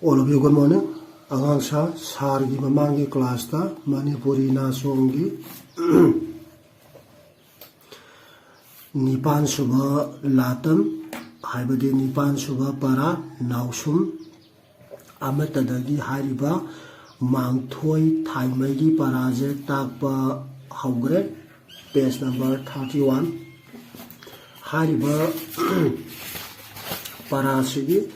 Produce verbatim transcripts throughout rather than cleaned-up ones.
All of you, good morning. ꯑꯉꯥꯡ ꯁꯥ ꯁꯥꯔꯒꯤ ꯃꯃꯥꯡꯒꯤ ꯀ꯭ꯂꯥꯁꯇ ꯃꯅꯤꯄꯨꯔꯤ ꯅꯥꯆꯣꯡꯒꯤ ꯅꯤꯄꯥꯟ ꯁꯨꯕ ꯂꯥꯇꯝ, ꯍꯥꯏꯕꯗꯤ ꯅꯤꯄꯥꯟ ꯁꯨꯕ ꯄꯔꯥ ꯅꯥꯎꯁꯨꯝ ꯑꯃꯠꯇꯗꯒꯤ ꯍꯥꯏꯔꯤꯕ ꯃꯥꯡꯊꯣꯏ ꯊꯥꯏꯃꯩꯒꯤ ꯄꯔꯥꯁꯦ ꯇꯥꯛꯄ ꯍꯧꯈ꯭ꯔꯦ꯫ Page number thirty one꯫ ꯍꯥꯏꯔꯤꯕ ꯄꯔꯥꯁꯤꯒꯤ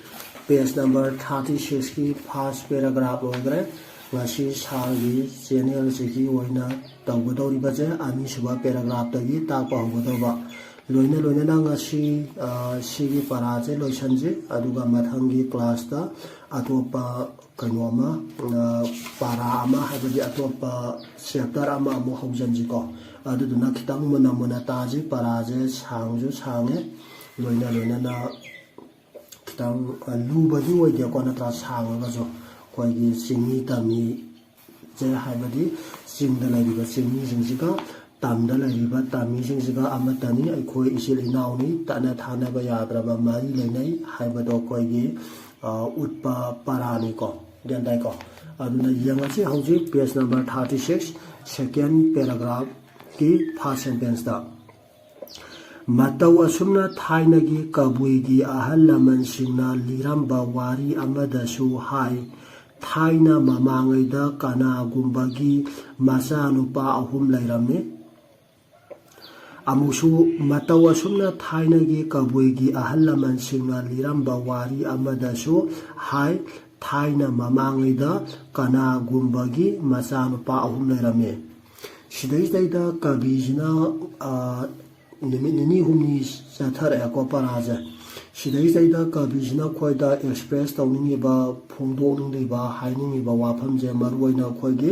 page number thirty sixꯀꯤ first paragraph ꯑꯣꯏꯈ꯭ꯔꯦ꯫ ꯉꯁꯤ ꯁꯥꯔꯒꯤ ꯆꯦꯅꯦꯜꯁꯤꯒꯤ ꯑꯣꯏꯅ ꯇꯧꯒꯗꯧꯔꯤꯕꯁꯦ ꯑꯅꯤꯁꯨꯕ ꯄꯦꯔꯥꯒ꯭ꯔꯥꯐꯇꯒꯤ ꯇꯥꯛꯄ ꯍꯧꯒꯗꯧꯕ꯫ ꯂꯣꯏꯅ ꯂꯣꯏꯅꯅ ꯉꯁꯤ, ꯑ, ꯁꯤꯒꯤ ꯄꯔꯥꯁꯦ ꯂꯣꯏꯁꯟꯁꯤ, ꯑꯗꯨꯒ ꯃꯊꯪꯒꯤ ꯀ꯭ꯂꯥꯁꯇ ꯑꯇꯣꯞꯄ ꯀꯩꯅꯣ ꯑꯃ, ꯑ, ꯄꯔꯥ ꯑꯃ, ꯍꯥꯏꯕꯗꯤ ꯑꯇꯣꯞꯄ ꯆꯦꯞꯇꯔ ꯑꯃ ꯑꯃꯨꯛ ꯍꯧꯖꯟꯁꯤꯀꯣ꯫ ꯑꯗꯨꯗꯨꯅ ꯈꯤꯇꯪ ꯃꯨꯟꯅ ꯃꯨꯟꯅ ꯇꯥꯁꯤ꯫ ꯄꯔꯥꯁꯦ ꯁꯥꯡꯁꯨ ꯁꯥꯡꯉꯦ, ꯂꯣꯏꯅ ꯂꯣꯏꯅꯅ ꯈꯤꯇꯪ, ꯑ, ꯂꯨꯕꯗꯤ ꯑꯣꯏꯗꯦꯀꯣ, ꯅꯠꯇ꯭ꯔꯥ? ꯁꯥꯡꯉꯒꯁꯨ ꯑꯩꯈꯣꯏꯒꯤ ꯆꯤꯡꯃꯤ ꯇꯝꯃꯤ ꯁꯦ, ꯍꯥꯏꯕꯗꯤ ꯆꯤꯡꯗ ꯂꯩꯔꯤꯕ ꯆꯤꯡꯃꯤꯁꯤꯡꯁꯤꯒ ꯇꯝꯗ ꯂꯩꯔꯤꯕ ꯇꯝꯃꯤꯁꯤꯡꯁꯤꯒ ꯑꯃꯠꯇꯅꯤ, ꯑꯩꯈꯣꯏ ꯏꯆꯤꯜ ꯏꯅꯥꯎꯅꯤ, ꯇꯠꯅ ꯊꯥꯅꯕ ꯌꯥꯗ꯭ꯔꯕ ꯃꯔꯤ ꯂꯩꯅꯩ ꯍꯥꯏꯕꯗꯣ ꯑꯩꯈꯣꯏꯒꯤ, ꯑ, ꯎꯠꯄ ꯄꯔꯥꯅꯤꯀꯣ꯫ ꯒ꯭ꯌꯥꯟ ꯇꯥꯏꯀꯣ? ꯑꯗꯨꯅ ꯌꯦꯡꯉꯁꯤ ꯍꯧꯖꯤꯛ page number thirty six, second paragraphꯀꯤ first sentenceꯇ꯫ ꯃꯇꯧ ꯑꯁꯨꯝꯅ ꯊꯥꯏꯅꯒꯤ ꯀꯕꯨꯏꯒꯤ ꯑꯍꯜ ꯂꯃꯟꯁꯤꯡꯅ ꯂꯤꯔꯝꯕ ꯋꯥꯔꯤ ꯑꯃꯗꯁꯨ ꯍꯥꯏ, ꯊꯥꯏꯅ ꯃꯃꯥꯡꯉꯩꯗ ꯀꯅꯥꯒꯨꯝꯕꯒꯤ ꯃꯆꯥꯅꯨꯄꯥ ꯑꯍꯨꯝ ꯂꯩꯔꯝꯃꯤ꯫ ꯑꯃꯨꯛꯁꯨ ꯃꯇꯧ ꯑꯁꯨꯝꯅ ꯊꯥꯏꯅꯒꯤ ꯀꯕꯨꯏꯒꯤ ꯑꯍꯜ ꯂꯃꯟꯁꯤꯡꯅ ꯂꯤꯔꯝꯕ ꯋꯥꯔꯤ ꯑꯃꯗꯁꯨ ꯍꯥꯏ, ꯊꯥꯏꯅ ꯃꯃꯥꯡꯉꯩꯗ ꯀꯅꯥꯒꯨꯝꯕꯒꯤ ꯃꯆꯥꯅꯨꯄꯥ ꯑꯍꯨꯝ ꯂꯩꯔꯝꯃꯤ꯫ ꯁꯤꯗꯩꯁꯤꯗꯩꯗ ꯀꯕꯤꯁꯤꯅ, ꯑ, ꯅꯨꯃꯤꯠ ꯅꯤꯅꯤ ꯍꯨꯝꯅꯤ ꯆꯠꯊꯔꯛꯑꯦꯀꯣ ꯄꯔꯥꯁꯦ꯫ ꯁꯤꯗꯩꯁꯤꯗꯩꯗ ꯀꯕꯤꯁꯤꯅ ꯑꯩꯈꯣꯏꯗ express ꯇꯧꯅꯤꯡꯉꯤꯕ, ꯐꯣꯡꯗꯣꯛꯅꯤꯡꯂꯤꯕ, ꯍꯥꯏꯅꯤꯡꯉꯤꯕ ꯋꯥꯐꯝꯁꯦ ꯃꯔꯨꯑꯣꯏꯅ ꯑꯩꯈꯣꯏꯒꯤ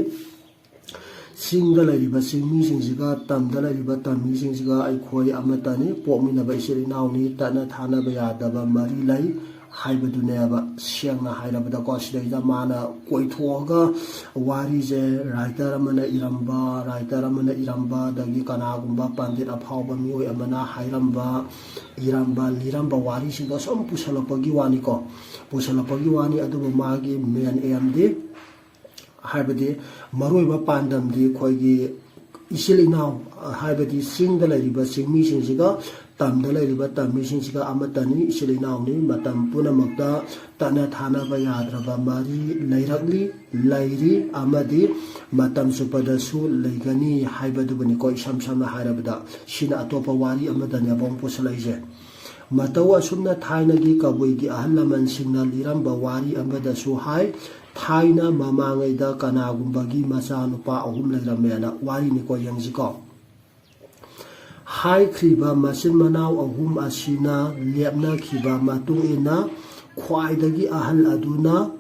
ꯆꯤꯡꯗ ꯂꯩꯔꯤꯕ ꯆꯤꯡꯃꯤꯁꯤꯡꯁꯤꯒ ꯇꯝꯗ ꯂꯩꯔꯤꯕ ꯇꯝꯃꯤꯁꯤꯡꯁꯤꯒ ꯑꯩꯈꯣꯏ ꯑꯃꯠꯇꯅꯤ, ꯄꯣꯛꯃꯤꯟꯅꯕ ꯏꯆꯤꯜ ꯏꯅꯥꯎꯅꯤ, ꯇꯠꯅ ꯊꯥꯅꯕ ꯌꯥꯗꯕ ꯃꯔꯤ ꯂꯩ꯫ ꯍꯥꯏꯕꯗꯨꯅꯦꯕ꯫ ꯁꯦꯡꯅ ꯍꯥꯏꯔꯕꯗꯀꯣ, ꯁꯤꯗꯩꯗ ꯃꯥꯅ ꯀꯣꯏꯊꯣꯛꯑꯒ ꯋꯥꯔꯤꯁꯦ writer ꯑꯃꯅ ꯏꯔꯝꯕ, writer ꯑꯃꯅ ꯏꯔꯝꯕ, ꯑꯗꯒꯤ ꯀꯅꯥꯒꯨꯝꯕ ꯄꯟꯗꯤꯠ ꯑꯐꯥꯎꯕ ꯃꯤꯑꯣꯏ ꯑꯃꯅ ꯍꯥꯏꯔꯝꯕ, ꯏꯔꯝꯕ, ꯂꯤꯔꯝꯕ ꯋꯥꯔꯤꯁꯤꯡꯗꯣ ꯁꯨꯝ ꯄꯨꯁꯜꯂꯛꯄꯒꯤ ꯋꯥꯅꯤꯀꯣ꯫ ꯄꯨꯁꯜꯂꯛꯄꯒꯤ ꯋꯥꯅꯤ, ꯑꯗꯨꯕꯨ ꯃꯥꯒꯤ main aim ꯗꯤ, ꯍꯥꯏꯕꯗꯤ ꯃꯔꯨꯑꯣꯏꯕ ꯄꯥꯟꯗꯝꯗꯤ ꯑꯩꯈꯣꯏꯒꯤ ꯏꯆꯤꯜ ꯏꯅꯥꯎ, ꯍꯥꯏꯕꯗꯤ ꯆꯤꯡꯗ ꯂꯩꯔꯤꯕ ꯆꯤꯡꯃꯤꯁꯤꯡꯁꯤꯒ ꯇꯝꯗ ꯂꯩꯔꯤꯕ ꯇꯝꯃꯤꯁꯤꯡꯁꯤꯒ ꯑꯃꯠꯇꯅꯤ, ꯏꯆꯤꯜ ꯏꯅꯥꯎꯅꯤ꯫ ꯃꯇꯝ ꯄꯨꯝꯅꯃꯛꯇ ꯇꯠꯅ ꯊꯥꯅꯕ ꯌꯥꯗ꯭ꯔꯕ ꯃꯔꯤ ꯂꯩꯔꯛꯂꯤ, ꯂꯩꯔꯤ ꯑꯃꯗꯤ ꯃꯇꯝ ꯆꯨꯞꯄꯗꯁꯨ ꯂꯩꯒꯅꯤ ꯍꯥꯏꯕꯗꯨꯕꯨꯅꯤꯀꯣ꯫ ꯏꯁꯝ ꯁꯝꯅ ꯍꯥꯏꯔꯕꯗ, ꯁꯤꯅ ꯑꯇꯣꯞꯄ ꯋꯥꯔꯤ ꯑꯃꯗꯅꯦꯕ ꯑꯃꯨꯛ ꯄꯨꯁꯜꯂꯛꯏꯁꯦ꯫ ꯃꯇꯧ ꯑꯁꯨꯝꯅ ꯊꯥꯏꯅꯒꯤ ꯀꯕꯨꯏꯒꯤ ꯑꯍꯜ ꯂꯃꯟꯁꯤꯡꯅ ꯂꯤꯔꯝꯕ ꯋꯥꯔꯤ ꯑꯃꯗꯁꯨ ꯍꯥꯏ, ꯊꯥꯏꯅ ꯃꯃꯥꯡꯉꯩꯗ ꯀꯅꯥꯒꯨꯝꯕꯒꯤ ꯃꯆꯥꯅꯨꯄꯥ ꯑꯍꯨꯝ ꯂꯩꯔꯝꯃꯦꯅ꯫ ꯋꯥꯔꯤꯅꯤꯀꯣ, ꯌꯦꯡꯁꯤꯀꯣ꯫ ꯍꯥꯏꯈ꯭ꯔꯤꯕ ꯃꯆꯤꯟ ꯃꯅꯥꯎ ꯑꯍꯨꯝ ꯑꯁꯤꯅ ꯂꯦꯞꯅꯈꯤꯕ ꯃꯇꯨꯡ ꯏꯟꯅ ꯈ꯭ꯋꯥꯏꯗꯒꯤ ꯑꯍꯜ ꯑꯗꯨꯅ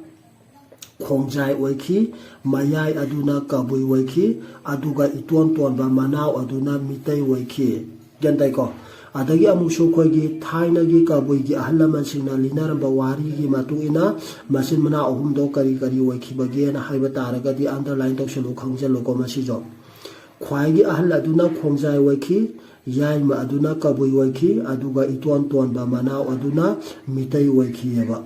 ꯈꯣꯡꯖꯥꯏ ꯑꯣꯏꯈꯤ, ꯃꯌꯥꯏ ꯑꯗꯨꯅ ꯀꯕꯨꯏ ꯑꯣꯏꯈꯤ, ꯑꯗꯨꯒ ꯏꯇꯣꯟ ꯇꯣꯟꯕ ꯃꯅꯥꯎ ꯑꯗꯨꯅ ꯃꯤꯇꯩ ꯑꯣꯏꯈꯤ꯫ ꯒ꯭ꯌꯥꯟ ꯇꯥꯏꯀꯣ? ꯑꯗꯒꯤ ꯑꯃꯨꯛꯁꯨ ꯑꯩꯈꯣꯏꯒꯤ ꯊꯥꯏꯅꯒꯤ ꯀꯕꯨꯏꯒꯤ ꯑꯍꯜ ꯂꯃꯟꯁꯤꯡꯅ ꯂꯤꯅꯔꯝꯕ ꯋꯥꯔꯤꯒꯤ ꯃꯇꯨꯡ ꯏꯟꯅ ꯃꯆꯤꯟ ꯃꯅꯥꯎ ꯑꯍꯨꯝꯗꯣ ꯀꯔꯤ ꯀꯔꯤ ꯑꯣꯏꯈꯤꯕꯒꯦꯅ ꯍꯥꯏꯕ ꯇꯥꯔꯒꯗꯤ underline ꯇꯧꯁꯜꯂꯨ, ꯈꯪꯖꯜꯂꯨꯀꯣ ꯃꯁꯤꯁꯨ꯫ ꯈ꯭ꯋꯥꯏꯒꯤ ꯑꯍꯜ ꯑꯗꯨꯅ ꯈꯣꯡꯖꯥꯏ ꯑꯣꯏꯈꯤ, ꯌꯥꯏꯃ ꯑꯗꯨꯅ ꯀꯕꯨꯏ ꯑꯣꯏꯈꯤ, ꯑꯗꯨꯒ ꯏꯇꯣꯟ ꯇꯣꯟꯕ ꯃꯅꯥꯎ ꯑꯗꯨꯅ ꯃꯤꯇꯩ ꯑꯣꯏꯈꯤꯑꯕ꯫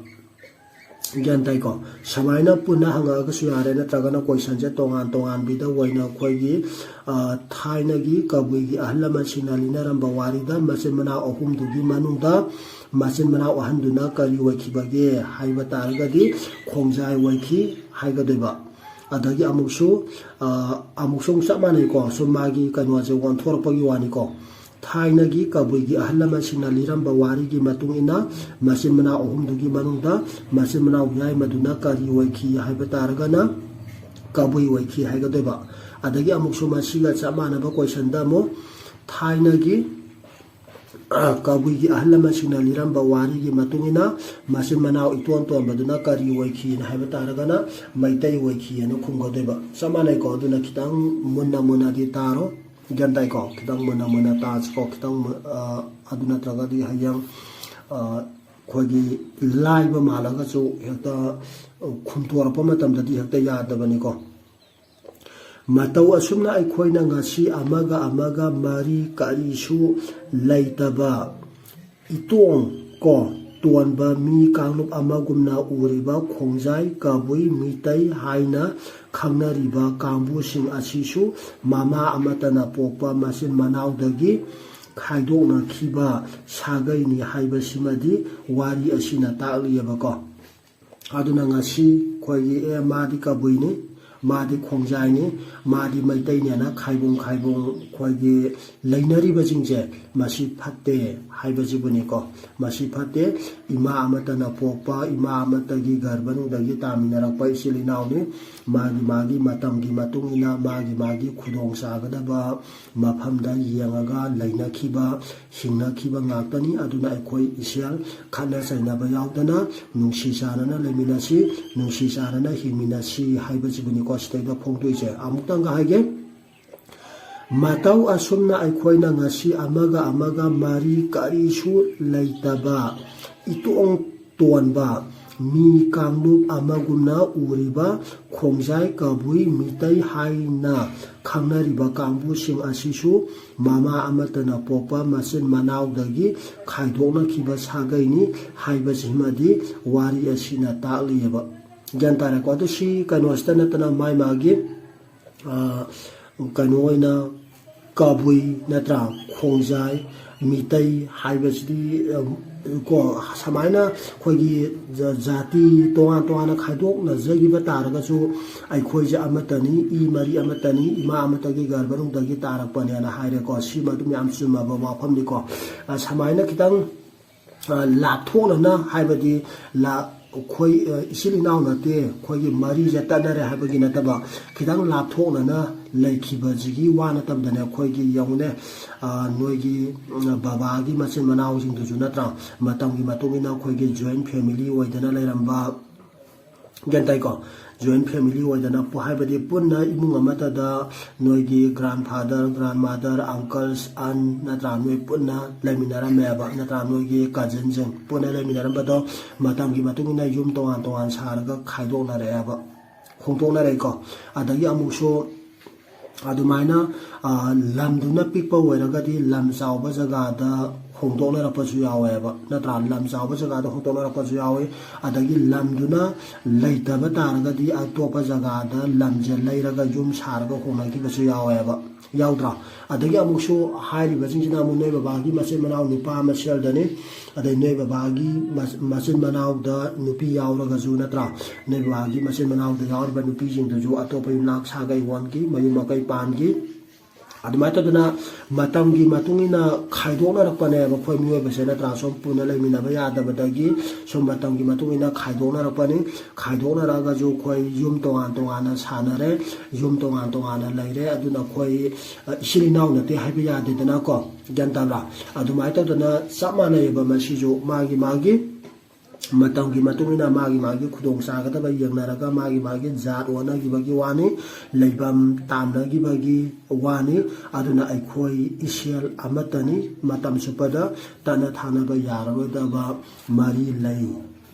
ꯒ꯭ꯌꯥꯟ ꯇꯥꯏꯀꯣ? ꯁꯨꯃꯥꯏꯅ ꯄꯨꯟꯅ ꯍꯪꯉꯛꯑꯒꯁꯨ ꯌꯥꯔꯦ, ꯅꯠꯇ꯭ꯔꯒꯅ question ꯁꯦ ꯇꯣꯉꯥꯟ ꯇꯣꯉꯥꯟꯕꯤꯗ ꯑꯣꯏꯅ ꯑꯩꯈꯣꯏꯒꯤ, ꯑ, ꯊꯥꯏꯅꯒꯤ ꯀꯕꯨꯏꯒꯤ ꯑꯍꯜ ꯂꯃꯟꯁꯤꯡꯅ ꯂꯤꯅꯔꯝꯕ ꯋꯥꯔꯤꯗ ꯃꯆꯤꯟ ꯃꯅꯥꯎ ꯑꯍꯨꯝꯗꯨꯒꯤ ꯃꯅꯨꯡꯗ ꯃꯆꯤꯟ ꯃꯅꯥꯎ ꯑꯍꯟꯗꯨꯅ ꯀꯔꯤ ꯑꯣꯏꯈꯤꯕꯒꯦ ꯍꯥꯏꯕ ꯇꯥꯔꯒꯗꯤ ꯈꯣꯡꯖꯥꯏ ꯑꯣꯏꯈꯤ ꯍꯥꯏꯒꯗꯣꯏꯕ꯫ ꯑꯗꯒꯤ ꯑꯃꯨꯛꯁꯨ, ꯑ, ꯑꯃꯨꯛꯁꯨ ꯑꯃꯨꯛ ꯆꯞ ꯃꯥꯟꯅꯩꯀꯣ, ꯁꯨꯝ ꯃꯥꯒꯤ ꯀꯩꯅꯣꯁꯦ ꯑꯣꯟꯊꯣꯔꯛꯄꯒꯤ ꯋꯥꯅꯤꯀꯣ꯫ ꯊꯥꯏꯅꯒꯤ ꯀꯕꯨꯏꯒꯤ ꯑꯍꯜ ꯂꯃꯟꯁꯤꯡꯅ ꯂꯤꯔꯝꯕ ꯋꯥꯔꯤꯒꯤ ꯃꯇꯨꯡ ꯏꯟꯅ ꯃꯆꯤꯟ ꯃꯅꯥꯎ ꯑꯍꯨꯝꯗꯨꯒꯤ ꯃꯅꯨꯡꯗ ꯃꯆꯤꯟ ꯃꯅꯥꯎ ꯌꯥꯏꯃꯗꯨꯅ ꯀꯔꯤ ꯑꯣꯏꯈꯤ ꯍꯥꯏꯕ ꯇꯥꯔꯒꯅ ꯀꯕꯨꯏ ꯑꯣꯏꯈꯤ ꯍꯥꯏꯒꯗꯣꯏꯕ꯫ ꯑꯗꯒꯤ ꯑꯃꯨꯛꯁꯨ ꯃꯁꯤꯒ ꯆꯞ ꯃꯥꯟꯅꯕ question ꯗ ꯑꯃꯨꯛ ꯊꯥꯏꯅꯒꯤ, ꯑ, ꯀꯕꯨꯏꯒꯤ ꯑꯍꯜ ꯂꯃꯟꯁꯤꯡꯅ ꯂꯤꯔꯝꯕ ꯋꯥꯔꯤꯒꯤ ꯃꯇꯨꯡ ꯏꯟꯅ ꯃꯆꯤꯟ ꯃꯅꯥꯎ ꯏꯇꯣꯟ ꯇꯣꯟꯕꯗꯨꯅ ꯀꯔꯤ ꯑꯣꯏꯈꯤꯅ ꯍꯥꯏꯕ ꯇꯥꯔꯒꯅ ꯃꯩꯇꯩ ꯑꯣꯏꯈꯤꯑꯅ ꯈꯨꯝꯒꯗꯣꯏꯕ꯫ ꯆꯞ ꯃꯥꯟꯅꯩꯀꯣ? ꯑꯗꯨꯅ ꯈꯤꯇꯪ ꯃꯨꯟꯅ ꯃꯨꯟꯅꯗꯤ ꯇꯥꯔꯣ꯫ ꯒ꯭ꯌꯥꯟ ꯇꯥꯏꯀꯣ? ꯈꯤꯇꯪ ꯃꯨꯟꯅ ꯃꯨꯟꯅ ꯇꯥꯁꯤꯀꯣ꯫ ꯈꯤꯇꯪ ꯃꯨ-, ꯑ, ꯑꯗꯨ ꯅꯠꯇ꯭ꯔꯒꯗꯤ ꯍꯌꯦꯡ, ꯑ, ꯑꯩꯈꯣꯏꯒꯤ ꯂꯥꯏꯕ ꯃꯥꯜꯂꯒꯁꯨ ꯍꯦꯛꯇ ꯈꯨꯝꯇꯣꯔꯛꯄ ꯃꯇꯝꯗꯗꯤ ꯍꯦꯛꯇ ꯌꯥꯗꯕꯅꯤꯀꯣ꯫ ꯃꯇꯧ ꯑꯁꯨꯝꯅ ꯑꯩꯈꯣꯏꯅ ꯉꯁꯤ ꯑꯃꯒ ꯑꯃꯒ ꯃꯔꯤ ꯀꯔꯤꯁꯨ ꯂꯩꯇꯕ ꯏꯇꯣꯡ ꯀꯣ ꯇꯣꯟꯕ ꯃꯤ ꯀꯥꯡꯂꯨꯞ ꯑꯃꯒꯨꯝꯅ ꯎꯔꯤꯕ ꯈꯣꯡꯖꯥꯏ, ꯀꯕꯨꯏ, ꯃꯤꯇꯩ ꯍꯥꯏꯅ ꯈꯪꯅꯔꯤꯕ ꯀꯥꯡꯕꯨꯁꯤꯡ ꯑꯁꯤꯁꯨ ꯃꯃꯥ ꯑꯃꯠꯇꯅ ꯄꯣꯛꯄ ꯃꯆꯤꯟ ꯃꯅꯥꯎꯗꯒꯤ ꯈꯥꯏꯗꯣꯛꯅꯈꯤꯕ ꯁꯥꯒꯩꯅꯤ ꯍꯥꯏꯕꯁꯤꯃꯗꯤ ꯋꯥꯔꯤ ꯑꯁꯤꯅ ꯇꯥꯛꯂꯤꯑꯕꯀꯣ꯫ ꯑꯗꯨꯅ ꯉꯁꯤ ꯑꯩꯈꯣꯏꯒꯤ ꯑꯦ ꯃꯥꯗꯤ ꯀꯕꯨꯏꯅꯤ, ꯃꯥꯗꯤ ꯈꯣꯡꯖꯥꯏꯅꯤ, ꯃꯥꯗꯤ ꯃꯩꯇꯩꯅꯦꯅ ꯈꯥꯏꯕꯣꯡ ꯈꯥꯏꯕꯣꯡ ꯑꯩꯈꯣꯏꯒꯤ ꯂꯩꯅꯔꯤꯕꯁꯤꯡꯁꯦ ꯃꯁꯤ ꯐꯠꯇꯦ ꯍꯥꯏꯕꯁꯤꯕꯨꯅꯤꯀꯣ꯫ ꯃꯁꯤ ꯐꯠꯇꯦ꯫ ꯏꯃꯥ ꯑꯃꯠꯇꯅ ꯄꯣꯛꯄ, ꯏꯃꯥ ꯑꯃꯠꯇꯒꯤ ꯒꯔꯚꯅꯨꯡꯗꯒꯤ ꯇꯥꯃꯤꯟꯅꯔꯛꯄ ꯏꯆꯤꯜ ꯏꯅꯥꯎꯅꯤ꯫ ꯃꯥꯒꯤ ꯃꯥꯒꯤ ꯃꯇꯝꯒꯤ ꯃꯇꯨꯡ ꯏꯟꯅ ꯃꯥꯒꯤ ꯃꯥꯒꯤ ꯈꯨꯗꯣꯡ ꯆꯥꯒꯗꯕ ꯃꯐꯝꯗ ꯌꯦꯡꯉꯒ ꯂꯩꯅꯈꯤꯕ, ꯍꯤꯡꯅꯈꯤꯕ ꯉꯥꯛꯇꯅꯤ꯫ ꯑꯗꯨꯅ ꯑꯩꯈꯣꯏ ꯏꯁꯦꯜ ꯈꯠꯅ ꯆꯩꯅꯕ ꯌꯥꯎꯗꯅ ꯅꯨꯡꯁꯤ ꯆꯥꯟꯅꯅ ꯂꯩꯃꯤꯟꯅꯁꯤ, ꯅꯨꯡꯁꯤ ꯆꯥꯟꯅꯅ ꯍꯤꯡꯃꯤꯟꯅꯁꯤ ꯍꯥꯏꯕꯁꯤꯕꯨꯅꯤꯀꯣ ꯁꯤꯗꯩꯗ ꯐꯣꯡꯗꯣꯛꯏꯁꯦ꯫ ꯑꯃꯨꯛꯇꯪꯒ ꯍꯥꯏꯒꯦ, ꯃꯇꯧ ꯑꯁꯨꯝꯅ ꯑꯩꯈꯣꯏꯅ ꯉꯁꯤ ꯑꯃꯒ ꯑꯃꯒ ꯃꯔꯤ ꯀꯔꯤꯁꯨ ꯂꯩꯇꯕ ꯏꯇꯣꯡ ꯇꯣꯟꯕ ꯃꯤ ꯀꯥꯡꯂꯨꯞ ꯑꯃꯒꯨꯝꯅ ꯎꯔꯤꯕ ꯈꯣꯡꯖꯥꯏ, ꯀꯕꯨꯏ, ꯃꯤꯇꯩ ꯍꯥꯏꯅ ꯈꯪꯅꯔꯤꯕ ꯀꯥꯡꯕꯨꯁꯤꯡ ꯑꯁꯤꯁꯨ ꯃꯃꯥ ꯑꯃꯠꯇꯅ ꯄꯣꯛꯄ ꯃꯆꯤꯟ ꯃꯅꯥꯎꯗꯒꯤ ꯈꯥꯏꯗꯣꯛꯅꯈꯤꯕ ꯁꯥꯒꯩꯅꯤ ꯍꯥꯏꯕꯁꯤꯃꯗꯤ ꯋꯥꯔꯤ ꯑꯁꯤꯅ ꯇꯥꯛꯂꯤꯑꯕ꯫ ꯒ꯭ꯌꯥꯟ ꯇꯥꯔꯦꯀꯣ? ꯑꯗꯨ ꯁꯤ ꯀꯩꯅꯣꯁꯤꯗ ꯅꯠꯇꯅ ꯃꯥꯏ ꯃꯥꯒꯤ, ꯑ, ꯀꯩꯅꯣ ꯑꯣꯏꯅ ꯀꯕꯨꯏ ꯅꯠꯇ꯭ꯔꯥ, ꯈꯣꯡꯖꯥꯏ, ꯃꯤꯇꯩ ꯍꯥꯏꯕꯁꯤꯗꯤ, ꯑ, ꯀꯣ, ꯁꯨꯃꯥꯏꯅ ꯑꯩꯈꯣꯏꯒꯤ ꯖ-, ꯖꯥꯇꯤ ꯇꯣꯉꯥꯟ ꯇꯣꯉꯥꯟꯅ ꯈꯥꯏꯗꯣꯛꯅꯖꯈꯤꯕ ꯇꯥꯔꯒꯁꯨ ꯑꯩꯈꯣꯏꯁꯦ ꯑꯃꯠꯇꯅꯤ, ꯏ ꯃꯔꯤ ꯑꯃꯠꯇꯅꯤ, ꯏꯃꯥ ꯑꯃꯠꯇꯒꯤ ꯒꯔꯚꯅꯨꯡꯗꯒꯤ ꯇꯥꯔꯛꯄꯅꯦꯅ ꯍꯥꯏꯔꯦꯀꯣ꯫ ꯁꯤꯃ ꯑꯗꯨꯝ ꯌꯥꯝ ꯆꯨꯝꯃꯕ ꯋꯥꯐꯝꯅꯤꯀꯣ꯫ ꯑ, ꯁꯨꯃꯥꯏꯅ ꯈꯤꯇꯪ ꯑ, ꯂꯥꯞꯊꯣꯛꯅꯅ ꯍꯥꯏꯕꯗꯤ ꯂꯥ-, ꯑꯩꯈꯣꯏ, ꯑ, ꯏꯆꯤꯜ ꯏꯅꯥꯎ ꯅꯠꯇꯦ, ꯑꯩꯈꯣꯏꯒꯤ ꯃꯔꯤꯁꯦ ꯇꯠꯅꯔꯦ ꯍꯥꯏꯕꯒꯤ ꯅꯠꯇꯕ, ꯈꯤꯇꯪ ꯂꯥꯞꯊꯣꯛꯅꯅ ꯂꯩꯈꯤꯕꯁꯤꯒꯤ ꯋꯥ ꯅꯠꯇꯕꯗꯅꯦ, ꯑꯩꯈꯣꯏꯒꯤ ꯌꯦꯡꯉꯨꯅꯦ, ꯑ, ꯅꯣꯏꯒꯤ, ꯎꯝ, ꯕꯕꯥꯒꯤ ꯃꯆꯤꯟ ꯃꯅꯥꯎꯁꯤꯡꯗꯨꯁꯨ ꯅꯠꯇ꯭ꯔꯥ, ꯃꯇꯝꯒꯤ ꯃꯇꯨꯡ ꯏꯟꯅ ꯑꯩꯈꯣꯏꯒꯤ joint family ꯑꯣꯏꯗꯅ ꯂꯩꯔꯝꯕ, ꯒ꯭ꯌꯥꯟ ꯇꯥꯏꯀꯣ? ꯖꯣꯏꯟ ꯐꯦꯃꯤꯂꯤ ꯑꯣꯏꯗꯅ ꯄꯨ-, ꯍꯥꯏꯕꯗꯤ ꯄꯨꯟꯅ ꯏꯃꯨꯡ ꯑꯃꯠꯇꯗ ꯅꯣꯏꯒꯤ ꯒ꯭ꯔꯥꯟꯐꯥꯗꯔ, ꯒ꯭ꯔꯥꯟꯃꯥꯗꯔ, ꯑꯪꯀꯜꯁ, ꯑꯟ ꯅꯠꯇ꯭ꯔꯥ, ꯅꯣꯏ ꯄꯨꯟꯅ ꯂꯩꯃꯤꯟꯅꯔꯝꯃꯦꯕ, ꯅꯠꯇ꯭ꯔꯥ, ꯅꯣꯏꯒꯤ ꯀꯖꯤꯟꯁꯤꯡ ꯄꯨꯟꯅ ꯂꯩꯃꯤꯟꯅꯔꯝꯕꯗꯣ ꯃꯇꯝꯒꯤ ꯃꯇꯨꯡ ꯏꯟꯅ ꯌꯨꯝ ꯇꯣꯉꯥꯟ ꯇꯣꯉꯥꯟ ꯁꯥꯔꯒ ꯈꯥꯏꯗꯣꯛꯅꯔꯛꯑꯦꯕ, ꯍꯣꯡꯗꯣꯛꯅꯔꯛꯏꯀꯣ꯫ ꯑꯗꯒꯤ ꯑꯃꯨꯛꯁꯨ ꯑꯗꯨꯃꯥꯏꯅ, ꯑ, ꯂꯝꯗꯨꯅ ꯄꯤꯛꯄ ꯑꯣꯏꯔꯒꯗꯤ ꯂꯝ ꯆꯥꯎꯕ ꯖꯒꯥꯗ ꯍꯣꯡꯗꯣꯛꯅꯔꯛꯄꯁꯨ ꯌꯥꯎꯋꯦꯕ, ꯅꯠꯇ꯭ꯔꯥ? ꯂꯝ ꯆꯥꯎꯕ ꯖꯒꯥꯗ ꯍꯣꯡꯗꯣꯛꯅꯔꯛꯄꯁꯨ ꯌꯥꯎꯋꯤ꯫ ꯑꯗꯒꯤ ꯂꯝꯗꯨꯅ ꯂꯩꯇꯕ ꯇꯥꯔꯒꯗꯤ ꯑꯇꯣꯞꯄ ꯖꯒꯥꯗ ꯂꯝꯁꯦ ꯂꯩꯔꯒ ꯌꯨꯝ ꯁꯥꯔꯒ ꯍꯣꯡꯅꯈꯤꯕꯁꯨ ꯌꯥꯎꯋꯦꯕ, ꯌꯥꯎꯗ꯭ꯔꯥ? ꯑꯗꯒꯤ ꯑꯃꯨꯛꯁꯨ ꯍꯥꯏꯔꯤꯕꯁꯤꯡꯁꯤꯅ ꯑꯃꯨꯛ ꯅꯣꯏ ꯕꯕꯥꯒꯤ ꯃꯆꯤꯟ ꯃꯅꯥꯎ ꯅꯨꯄꯥ ꯑꯃ ꯁꯦꯜꯗꯅꯤ, ꯑꯗꯩ ꯅꯣꯏ ꯕꯕꯥꯒꯤ ꯃꯆ-, ꯃꯆꯤꯟ ꯃꯅꯥꯎꯗ ꯅꯨꯄꯤ ꯌꯥꯎꯔꯒꯁꯨ, ꯅꯠꯇ꯭ꯔꯥ? ꯅꯣꯏ ꯕꯕꯥꯒꯤ ꯃꯆꯤꯟ ꯃꯅꯥꯎꯗ ꯌꯥꯎꯔꯤꯕ ꯅꯨꯄꯤꯁꯤꯡꯗꯨꯁꯨ ꯑꯇꯣꯞꯄ ꯌꯨꯝꯂꯥꯛ ꯁꯥꯒꯩ ꯑꯣꯟꯈꯤ, ꯃꯌꯨꯝ ꯃꯀꯩ ꯄꯥꯟꯈꯤ꯫ ꯑꯗꯨꯃꯥꯏꯅ ꯇꯧꯗꯅ ꯃꯇꯝꯒꯤ ꯃꯇꯨꯡ ꯏꯟꯅ ꯈꯥꯏꯗꯣꯛꯅꯔꯛꯄꯅꯦꯕ ꯑꯩꯈꯣꯏ ꯃꯤꯑꯣꯏꯕꯁꯦ, ꯅꯠꯇ꯭ꯔꯥ? ꯁꯨꯝ ꯄꯨꯟꯅ ꯂꯩꯃꯤꯟꯅꯕ ꯌꯥꯗꯕꯗꯒꯤ ꯁꯨꯝ ꯃꯇꯝꯒꯤ ꯃꯇꯨꯡ ꯏꯟꯅ ꯈꯥꯏꯗꯣꯛꯅꯔꯛꯄꯅꯤ꯫ ꯈꯥꯏꯗꯣꯛꯅꯔꯛꯑꯒꯁꯨ ꯑꯩꯈꯣꯏ ꯌꯨꯝ ꯇꯣꯉꯥꯟ ꯇꯣꯉꯥꯟꯅ ꯁꯥꯟꯅꯔꯦ, ꯌꯨꯝ ꯇꯣꯉꯥꯟ ꯇꯣꯉꯥꯟꯅ ꯂꯩꯔꯦ꯫ ꯑꯗꯨꯅ ꯑꯩꯈꯣꯏ, ꯑ, ꯏꯆꯤꯜ ꯏꯅꯥꯎ ꯅꯠꯇꯦ ꯍꯥꯏꯕ ꯌꯥꯗꯦꯗꯅꯀꯣ, ꯒ꯭ꯌꯥꯟ ꯇꯥꯕ꯭ꯔꯥ? ꯑꯗꯨꯃꯥꯏꯅ ꯇꯧꯗꯅ ꯆꯞ ꯃꯥꯟꯅꯩꯑꯕ ꯃꯁꯤꯁꯨ, ꯃꯥꯒꯤ ꯃꯥꯒꯤ ꯃꯇꯝꯒꯤ ꯃꯇꯨꯡ ꯏꯟꯅ ꯃꯥꯒꯤ ꯃꯥꯒꯤ ꯈꯨꯗꯣꯡ ꯆꯥꯒꯗꯕ ꯌꯦꯡꯅꯔꯒ ꯃꯥꯒꯤ ꯃꯥꯒꯤ ꯖꯥꯠ ꯑꯣꯟꯅꯈꯤꯕꯒꯤ ꯋꯥꯅꯤ, ꯂꯩꯐꯝ ꯇꯥꯝꯅꯈꯤꯕꯒꯤ ꯋꯥꯅꯤ꯫ ꯑꯗꯨꯅ ꯑꯩꯈꯣꯏ ꯏꯁꯦꯜ ꯑꯃꯠꯇꯅꯤ, ꯃꯇꯝ ꯆꯨꯞꯄꯗ ꯇꯠꯅ ꯊꯥꯅꯕ ꯌꯥꯔꯔꯣꯏꯗꯕ ꯃꯔꯤ ꯂꯩ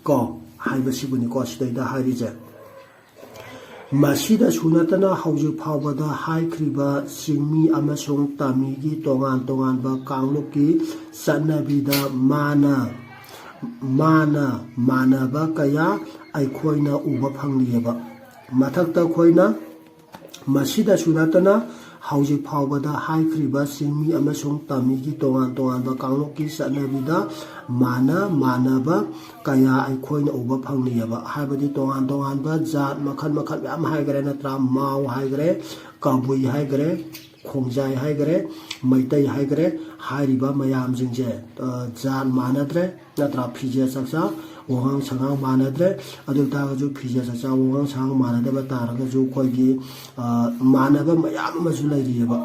ꯀꯣ, ꯍꯥꯏꯕꯁꯤꯕꯨꯅꯤꯀꯣ ꯁꯤꯗꯩꯗ ꯍꯥꯏꯔꯤꯁꯦ꯫ ꯃꯁꯤꯗꯁꯨ ꯅꯠꯇꯅ ꯍꯧꯖꯤꯛ ꯐꯥꯎꯕꯗ ꯍꯥꯏꯈ꯭ꯔꯤꯕ ꯆꯤꯡꯃꯤ ꯑꯃꯁꯨꯡ ꯇꯝꯃꯤꯒꯤ ꯇꯣꯉꯥꯟ ꯇꯣꯉꯥꯟꯕ ꯀꯥꯡꯂꯨꯞꯀꯤ ꯆꯠꯅꯕꯤꯗ ꯃꯥꯅ, ꯃꯥꯅ ꯃꯥꯟꯅꯕ ꯀꯌꯥ ꯑꯩꯈꯣꯏꯅ ꯎꯕ ꯐꯪꯂꯤꯑꯕ꯫ ꯃꯊꯛꯇ ꯑꯩꯈꯣꯏꯅ ꯃꯁꯤꯗꯁꯨ ꯅꯠꯇꯅ ꯍꯧꯖꯤꯛ ꯐꯥꯎꯕꯗ ꯍꯥꯏꯈ꯭ꯔꯤꯕ ꯆꯤꯡꯃꯤ ꯑꯃꯁꯨꯡ ꯇꯝꯃꯤꯒꯤ ꯇꯣꯉꯥꯟ ꯇꯣꯉꯥꯟꯕ ꯀꯥꯡꯂꯨꯞꯀꯤ ꯆꯠꯅꯕꯤꯗ ꯃꯥꯟꯅ ꯃꯥꯟꯅꯕ ꯀꯌꯥ ꯑꯩꯈꯣꯏꯅ ꯎꯕ ꯐꯪꯂꯤꯑꯕ꯫ ꯍꯥꯏꯕꯗꯤ ꯇꯣꯉꯥꯟ ꯇꯣꯉꯥꯟꯕ ꯖꯥꯠ ꯃꯈꯜ ꯃꯈꯜ ꯃꯌꯥꯝ ꯍꯥꯏꯈꯔꯦ, ꯅꯠꯇ꯭ꯔꯥ? ꯃꯥꯎ ꯍꯥꯏꯈꯔꯦ, ꯀꯕꯨꯏ ꯍꯥꯏꯈꯔꯦ, ꯈꯣꯡꯖꯥꯏ ꯍꯥꯏꯈꯔꯦ, ꯃꯩꯇꯩ ꯍꯥꯏꯈꯔꯦ꯫ ꯍꯥꯏꯔꯤꯕ ꯃꯌꯥꯝꯁꯤꯡꯁꯦ, ꯑ, ꯖꯥꯠ ꯃꯥꯟꯅꯗ꯭ꯔꯦ, ꯅꯠꯇ꯭ꯔꯥ? ꯐꯤꯖꯦꯠ ꯆꯛꯆꯥ, ꯋꯥꯉꯥꯡ ꯁꯉꯥꯡ ꯃꯥꯟꯅꯗ꯭ꯔꯦ꯫ ꯑꯗꯨ ꯑꯣꯏ ꯇꯥꯔꯒꯁꯨ ꯐꯤꯖꯦꯠ ꯆꯛꯆꯥ, ꯋꯥꯉꯥꯡ ꯁꯉꯥꯡ ꯃꯥꯟꯅꯗꯕ ꯇꯥꯔꯒꯁꯨ ꯑꯩꯈꯣꯏꯒꯤ, ꯑ, ꯃꯥꯟꯅꯕ ꯃꯌꯥꯝ ꯑꯃꯁꯨ ꯂꯩꯔꯤꯑꯕ꯫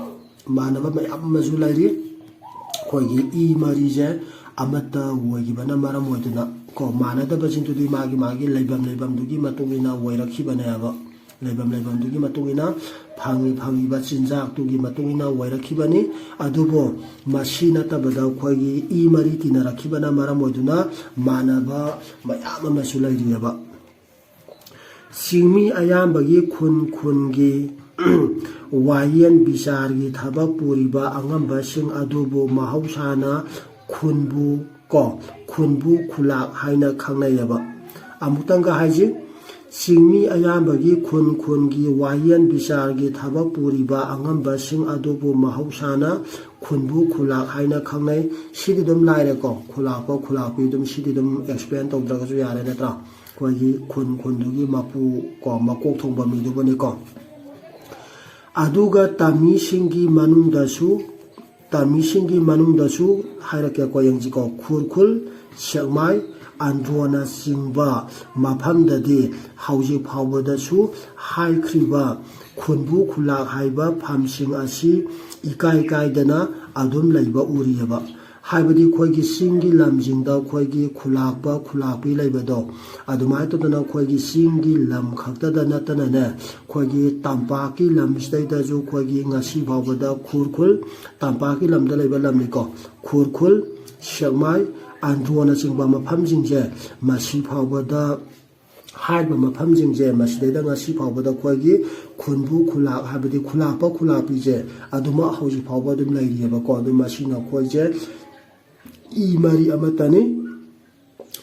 ꯃꯥꯟꯅꯕ ꯃꯌꯥꯝ ꯑꯃꯁꯨ ꯂꯩꯔꯤ꯫ ꯑꯩꯈꯣꯏꯒꯤ ꯏ ꯃꯔꯤꯁꯦ ꯑꯃꯠꯇ ꯑꯣꯏꯈꯤꯕꯅ ꯃꯔꯝ ꯑꯣꯏꯗꯨꯅ ꯀꯣ, ꯃꯥꯟꯅꯗꯕꯁꯤꯡꯗꯨꯗꯤ ꯃꯥꯒꯤ ꯃꯥꯒꯤ ꯂꯩꯐꯝ ꯂꯩꯐꯝꯗꯨꯒꯤ ꯃꯇꯨꯡ ꯏꯟꯅ ꯑꯣꯏꯔꯛꯈꯤꯕꯅꯦꯕ꯫ ꯂꯩꯐꯝ ꯂꯩꯐꯝꯗꯨꯒꯤ ꯃꯇꯨꯡ ꯏꯟꯅ, ꯐꯪꯉꯤ ꯐꯪꯉꯤꯕ ꯆꯤꯟꯖꯥꯛꯇꯨꯒꯤ ꯃꯇꯨꯡ ꯏꯟꯅ ꯑꯣꯏꯔꯛꯈꯤꯕꯅꯤ꯫ ꯑꯗꯨꯕꯨ ꯃꯁꯤ ꯅꯠꯇꯕꯗ ꯑꯩꯈꯣꯏꯒꯤ ꯏ ꯃꯔꯤ ꯇꯤꯟꯅꯔꯛꯈꯤꯕꯅ ꯃꯔꯝ ꯑꯣꯏꯗꯨꯅ ꯃꯥꯟꯅꯕ ꯃꯌꯥꯝ ꯑꯃꯁꯨ ꯂꯩꯔꯤꯑꯕ꯫ ꯆꯤꯡꯃꯤ ꯑꯌꯥꯝꯕꯒꯤ ꯈꯨꯟ ꯈꯨꯟꯒꯤ ꯋꯥꯌꯦꯜ ꯕꯤꯆꯥꯔꯒꯤ ꯊꯕꯛ ꯄꯨꯔꯤꯕ ꯑꯉꯝꯕꯁꯤꯡ ꯑꯗꯨꯕꯨ ꯃꯍꯧꯁꯥꯅ ꯈꯨꯟꯕꯨ ꯀꯣ, ꯈꯨꯟꯕꯨ ꯈꯨꯂꯥꯛ ꯍꯥꯏꯅ ꯈꯪꯅꯩꯌꯦꯕ꯫ ꯑꯃꯨꯛꯇꯪꯒ ꯍꯥꯏꯁꯤ, ꯆꯤꯡꯃꯤ ꯑꯌꯥꯝꯕꯒꯤ ꯈꯨꯟ ꯈꯨꯟꯒꯤ ꯋꯥꯌꯦꯜ ꯕꯤꯆꯥꯔꯒꯤ ꯊꯕꯛ ꯄꯨꯔꯤꯕ ꯑꯉꯝꯕꯁꯤꯡ ꯑꯗꯨꯕꯨ ꯃꯍꯧꯁꯥꯅ ꯈꯨꯟꯕꯨ ꯈꯨꯂꯥꯛ ꯍꯥꯏꯅ ꯈꯪꯅꯩ꯫ ꯁꯤꯗꯤ ꯑꯗꯨꯝ ꯂꯥꯏꯔꯦꯀꯣ, ꯈꯨꯂꯥꯛꯄ ꯈꯨꯂꯥꯛꯄꯤ ꯑꯗꯨꯝ, ꯁꯤꯗꯤ ꯑꯗꯨꯝ explain ꯇꯧꯗ꯭ꯔꯒꯁꯨ ꯌꯥꯔꯦ ꯅꯠꯇ꯭ꯔꯥ? ꯑꯩꯈꯣꯏꯒꯤ ꯈꯨꯟ ꯈꯨꯟꯗꯨꯒꯤ ꯃꯄꯨ ꯀꯣ, ꯃꯀꯣꯛ ꯊꯣꯡꯕ ꯃꯤꯗꯨꯕꯨꯅꯤꯀꯣ꯫ ꯑꯗꯨꯒ ꯇꯝꯃꯤꯁꯤꯡꯒꯤ ꯃꯅꯨꯡꯗꯁꯨ, ꯇꯝꯃꯤꯁꯤꯡꯒꯤ ꯃꯅꯨꯡꯗꯁꯨ ꯍꯥꯏꯔꯛꯀꯦꯀꯣ, ꯌꯦꯡꯁꯤꯀꯣ, ꯈꯨꯔꯈꯨꯜ, ꯁꯦꯛꯃꯥꯏ, ꯑꯟꯗ꯭ꯔꯣꯅꯆꯤꯡꯕ ꯃꯐꯝꯗꯗꯤ ꯍꯧꯖꯤꯛ ꯐꯥꯎꯕꯗꯁꯨ ꯍꯥꯏꯈ꯭ꯔꯤꯕ ꯈꯨꯟꯕꯨ ꯈꯨꯂꯥꯛ ꯍꯥꯏꯕ ꯐꯝꯁꯤꯡ ꯑꯁꯤ ꯏꯀꯥꯏ ꯀꯥꯏꯗꯅ ꯑꯗꯨꯝ ꯂꯩꯕ ꯎꯔꯤꯑꯕ꯫ ꯍꯥꯏꯕꯗꯤ ꯑꯩꯈꯣꯏꯒꯤ ꯆꯤꯡꯒꯤ ꯂꯝꯁꯤꯡꯗ ꯑꯩꯈꯣꯏꯒꯤ ꯈꯨꯂꯥꯛꯄ ꯈꯨꯂꯥꯛꯄꯤ ꯂꯩꯕꯗꯣ, ꯑꯗꯨꯃꯥꯏꯅ ꯇꯧꯗꯅ ꯑꯩꯈꯣꯏꯒꯤ ꯆꯤꯡꯒꯤ ꯂꯝ ꯈꯛꯇꯗ ꯅꯠꯇꯅꯅꯦ, ꯑꯩꯈꯣꯏꯒꯤ ꯇꯝꯄꯥꯛꯀꯤ ꯂꯝꯁꯤꯗꯩꯗꯁꯨ ꯑꯩꯈꯣꯏꯒꯤ ꯉꯁꯤ ꯐꯥꯎꯕꯗ ꯈꯨꯔꯈꯨꯜ, ꯇꯝꯄꯥꯛꯀꯤ ꯂꯝꯗ ꯂꯩꯕ ꯂꯝꯅꯤꯀꯣ, ꯈꯨꯔꯈꯨꯜ, ꯁꯦꯛꯃꯥꯏ, ꯑꯟꯗ꯭ꯔꯣꯅꯆꯤꯡꯕ ꯃꯐꯝꯁꯤꯡꯁꯦ ꯃꯁꯤ ꯐꯥꯎꯕꯗ, ꯍꯥꯏꯔꯤꯕ ꯃꯐꯝꯁꯤꯡꯁꯦ ꯃꯁꯤꯗꯩꯗ ꯉꯁꯤ ꯐꯥꯎꯕꯗ ꯑꯩꯈꯣꯏꯒꯤ ꯈꯨꯟꯕꯨ ꯈꯨꯂꯥꯛ, ꯍꯥꯏꯕꯗꯤ ꯈꯨꯂꯥꯛꯄ ꯈꯨꯂꯥꯛꯄꯤꯁꯦ ꯑꯗꯨꯃꯛ ꯍꯧꯖꯤꯛ ꯐꯥꯎꯕ ꯑꯗꯨꯝ ꯂꯩꯔꯤꯑꯕꯀꯣ꯫ ꯑꯗꯨ ꯃꯁꯤꯅ ꯑꯩꯈꯣꯏꯁꯦ ꯏ ꯃꯔꯤ ꯑꯃꯠꯇꯅꯤ,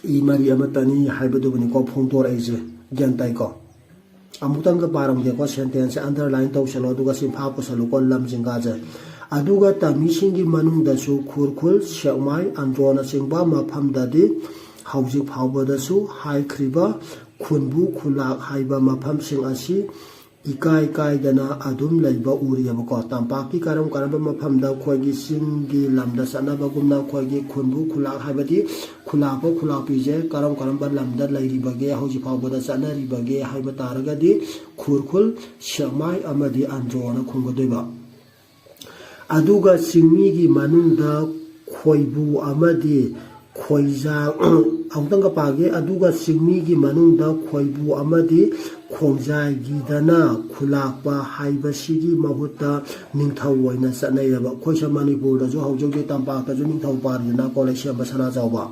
ꯏ ꯃꯔꯤ ꯑꯃꯠꯇꯅꯤ ꯍꯥꯏꯕꯗꯨꯕꯨꯅꯤꯀꯣ ꯐꯣꯡꯗꯣꯔꯛꯏꯁꯦ꯫ ꯒ꯭ꯌꯥꯟ ꯇꯥꯏꯀꯣ? ꯑꯃꯨꯛꯇꯪꯒ ꯄꯥꯔꯝꯒꯦꯀꯣ, sentence ꯁꯦ underline ꯇꯧꯁꯜꯂꯣ, ꯑꯗꯨꯒ ꯆꯤꯟꯐꯥ ꯄꯨꯁꯜꯂꯨꯀꯣ, ꯂꯝ ꯖꯤꯡꯒꯥꯁꯦ꯫ ꯑꯗꯨꯒ ꯇꯝꯃꯤꯁꯤꯡꯒꯤ ꯃꯅꯨꯡꯗꯁꯨ ꯈꯨꯔꯈꯨꯜ, ꯁꯦꯛꯃꯥꯏ, ꯑꯟꯗ꯭ꯔꯣꯅꯆꯤꯡꯕ ꯃꯐꯝꯗꯗꯤ ꯍꯧꯖꯤꯛ ꯐꯥꯎꯕꯗꯁꯨ ꯍꯥꯏꯈ꯭ꯔꯤꯕ ꯈꯨꯟꯕꯨ ꯈꯨꯂꯥꯛ ꯍꯥꯏꯕ ꯃꯐꯝꯁꯤꯡ ꯑꯁꯤ ꯏꯀꯥꯏ ꯀꯥꯏꯗꯅ ꯑꯗꯨꯝ ꯂꯩꯕ ꯎꯔꯤꯑꯕꯀꯣ꯫ ꯇꯝꯄꯥꯛꯀꯤ ꯀꯔꯝ ꯀꯔꯝꯕ ꯃꯐꯝꯗ ꯑꯩꯈꯣꯏꯒꯤ ꯆꯤꯡꯒꯤ ꯂꯝꯗ ꯆꯠꯅꯕꯒꯨꯝꯅ ꯑꯩꯈꯣꯏꯒꯤ ꯈꯨꯟꯕꯨ ꯈꯨꯂꯥꯛ, ꯍꯥꯏꯕꯗꯤ ꯈꯨꯂꯥꯛꯄ ꯈꯨꯂꯥꯛꯄꯤꯁꯦ ꯀꯔꯝ ꯀꯔꯝꯕ ꯂꯝꯗ ꯂꯩꯔꯤꯕꯒꯦ, ꯍꯧꯖꯤꯛ ꯐꯥꯎꯕꯗ ꯆꯠꯅꯔꯤꯕꯒꯦ ꯍꯥꯏꯕ ꯇꯥꯔꯒꯗꯤ ꯈꯨꯔꯈꯨꯜ, ꯁꯦꯛꯃꯥꯏ ꯑꯃꯗꯤ ꯑꯟꯗ꯭ꯔꯣꯅ ꯈꯨꯝꯒꯗꯣꯏꯕ꯫ ꯑꯗꯨꯒ ꯆꯤꯡꯃꯤꯒꯤ ꯃꯅꯨꯡꯗ ꯈꯣꯏꯕꯨ ꯑꯃꯗꯤ ꯈꯣꯏꯖꯥ ꯑꯃꯨꯛꯇꯪꯒ ꯄꯥꯒꯦ꯫ ꯑꯗꯨꯒ ꯆꯤꯡꯃꯤꯒꯤ ꯃꯅꯨꯡꯗ ꯈꯣꯏꯕꯨ ꯑꯃꯗꯤ ꯈꯣꯡꯖꯥꯏꯒꯤꯗꯅ ꯈꯨꯂꯥꯛꯄ ꯍꯥꯏꯕꯁꯤꯒꯤ ꯃꯍꯨꯠꯇ ꯅꯤꯡꯊꯧ ꯑꯣꯏꯅ ꯆꯠꯅꯩꯌꯦꯕ꯫ ꯑꯩꯈꯣꯏꯁꯦ ꯃꯅꯤꯄꯨꯔꯗꯁꯨ ꯍꯧꯖꯤꯛ ꯍꯧꯖꯤꯛ ꯇꯝꯄꯥꯛꯇꯁꯨ ꯅꯤꯡꯊꯧ ꯄꯥꯜꯂꯤꯗꯅꯀꯣ, ꯂꯩꯁꯦꯝꯕ ꯁꯅꯥꯖꯥꯎꯕ꯫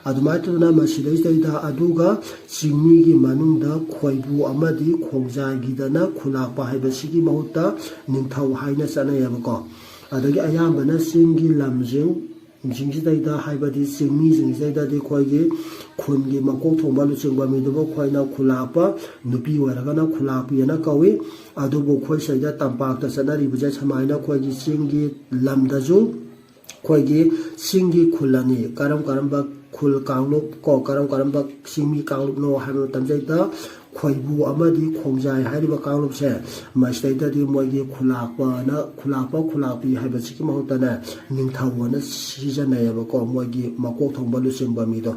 ꯑꯗꯨꯃꯥꯏꯅ ꯇꯧꯗꯅ ꯃꯁꯤꯗꯩꯁꯤꯗꯩꯗ ꯑꯗꯨꯒ ꯆꯤꯡꯃꯤꯒꯤ ꯃꯅꯨꯡꯗ ꯈꯣꯏꯕꯨ ꯑꯃꯗꯤ ꯈꯣꯡꯖꯥꯏꯒꯤꯗꯅ ꯈꯨꯂꯥꯛꯄ ꯍꯥꯏꯕꯁꯤꯒꯤ ꯃꯍꯨꯠꯇ ꯅꯤꯡꯊꯧ ꯍꯥꯏꯅ ꯆꯠꯅꯩꯌꯦꯕꯀꯣ꯫ ꯑꯗꯒꯤ ꯑꯌꯥꯝꯕꯅ ꯆꯤꯡꯒꯤ ꯂꯝꯁꯤꯡ ꯁꯤꯡꯁꯤꯗꯩꯗ, ꯍꯥꯏꯕꯗꯤ ꯆꯤꯡꯃꯤꯁꯤꯡꯁꯤꯗꯩꯗꯗꯤ ꯑꯩꯈꯣꯏꯒꯤ ꯈꯨꯟꯒꯤ ꯃꯀꯣꯛ ꯊꯣꯡꯕ ꯂꯨꯆꯤꯡꯕ ꯃꯤꯗꯨꯕꯨ ꯑꯩꯈꯣꯏꯅ ꯈꯨꯂꯥꯛꯄ, ꯅꯨꯄꯤ ꯑꯣꯏꯔꯒꯅ ꯈꯨꯂꯥꯛꯄꯤꯑꯅ ꯀꯧꯏ꯫ ꯑꯗꯨꯕꯨ ꯑꯩꯈꯣꯏ ꯁꯤꯗꯩꯗ ꯇꯝꯄꯥꯛꯇ ꯆꯠꯅꯔꯤꯕꯁꯦ ꯁꯨꯃꯥꯏꯅ ꯑꯩꯈꯣꯏꯒꯤ ꯆꯤꯡꯒꯤ ꯂꯝꯗꯁꯨ ꯑꯩꯈꯣꯏꯒꯤ ꯆꯤꯡꯒꯤ ꯈꯨꯜ ꯑꯅꯤ, ꯀꯔꯝ ꯀꯔꯝꯕ ꯈꯨꯜ ꯀꯥꯡꯂꯨꯞ ꯀꯣ, ꯀꯔꯝ ꯀꯔꯝꯕ ꯆꯤꯡꯃꯤ ꯀꯥꯡꯂꯨꯞꯅꯣ ꯍꯥꯏꯕ ꯃꯇꯝꯁꯤꯗꯩꯗ ꯈꯣꯏꯕꯨ ꯑꯃꯗꯤ ꯈꯣꯡꯖꯥꯏ ꯍꯥꯏꯔꯤꯕ ꯀꯥꯡꯂꯨꯞꯁꯦ, ꯃꯁꯤꯗꯩꯗꯗꯤ ꯃꯣꯏꯒꯤ ꯈꯨꯂꯥꯛꯄꯅ, ꯈꯨꯂꯥꯛꯄ ꯈꯨꯂꯥꯛꯄꯤ ꯍꯥꯏꯕꯁꯤꯒꯤ ꯃꯍꯨꯠꯇꯅꯦ, ꯅꯤꯡꯊꯧ ꯑꯅ ꯁꯤꯖꯤꯟꯅꯩꯌꯦꯕꯀꯣ, ꯃꯣꯏꯒꯤ ꯃꯀꯣꯛ ꯊꯣꯡꯕ ꯂꯨꯆꯤꯡꯕ ꯃꯤꯗꯣ꯫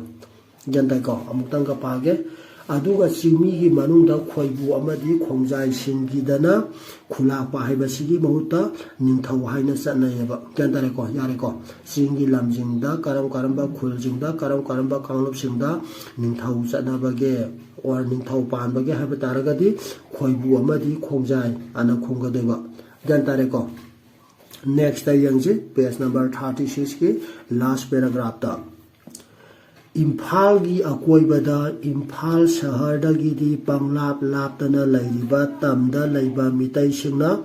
ꯒ꯭ꯌꯥꯟ ꯇꯥꯏꯀꯣ? ꯑꯃꯨꯛꯇꯪꯒ ꯄꯥꯒꯦ꯫ ꯑꯗꯨꯒ ꯆꯤꯡꯃꯤꯒꯤ ꯃꯅꯨꯡꯗ ꯈꯣꯏꯕꯨ ꯑꯃꯗꯤ ꯈꯣꯡꯖꯥꯏꯁꯤꯡꯒꯤꯗꯅ ꯈꯨꯂꯥꯛꯄ ꯍꯥꯏꯕꯁꯤꯒꯤ ꯃꯍꯨꯠꯇ ꯅꯤꯡꯊꯧ ꯍꯥꯏꯅ ꯆꯠꯅꯩꯌꯦꯕ꯫ ꯒ꯭ꯌꯥꯟ ꯇꯥꯔꯦꯀꯣ? ꯌꯥꯔꯦꯀꯣ? ꯆꯤꯡꯒꯤ ꯂꯝꯁꯤꯡꯗ ꯀꯔꯝ ꯀꯔꯝꯕ ꯈꯨꯜꯁꯤꯡꯗ, ꯀꯔꯝ ꯀꯔꯝꯕ ꯀꯥꯡꯂꯨꯞꯁꯤꯡꯗ ꯅꯤꯡꯊꯧ ꯆꯠꯅꯕꯒꯦ, or ꯅꯤꯡꯊꯧ ꯄꯥꯟꯕꯒꯦ ꯍꯥꯏꯕ ꯇꯥꯔꯒꯗꯤ ꯈꯣꯏꯕꯨ ꯑꯃꯗꯤ ꯈꯣꯡꯖꯥꯏ ꯑꯅ ꯈꯨꯝꯒꯗꯣꯏꯕ꯫ ꯒ꯭ꯌꯥꯟ ꯇꯥꯔꯦꯀꯣ? Next ꯌꯦꯡꯁꯤ, page number thirty six ꯀꯤ last paragraph ꯇ꯫ ꯏꯝꯐꯥꯜꯒꯤ ꯑꯀꯣꯏꯕꯗ ꯏꯝꯐꯥꯜ ꯁꯍꯔꯗꯒꯤꯗꯤ ꯄꯪꯂꯥꯞ ꯂꯥꯞꯇꯅ ꯂꯩꯔꯤꯕ ꯇꯝꯗ ꯂꯩꯕ ꯃꯤꯇꯩꯁꯤꯡꯅ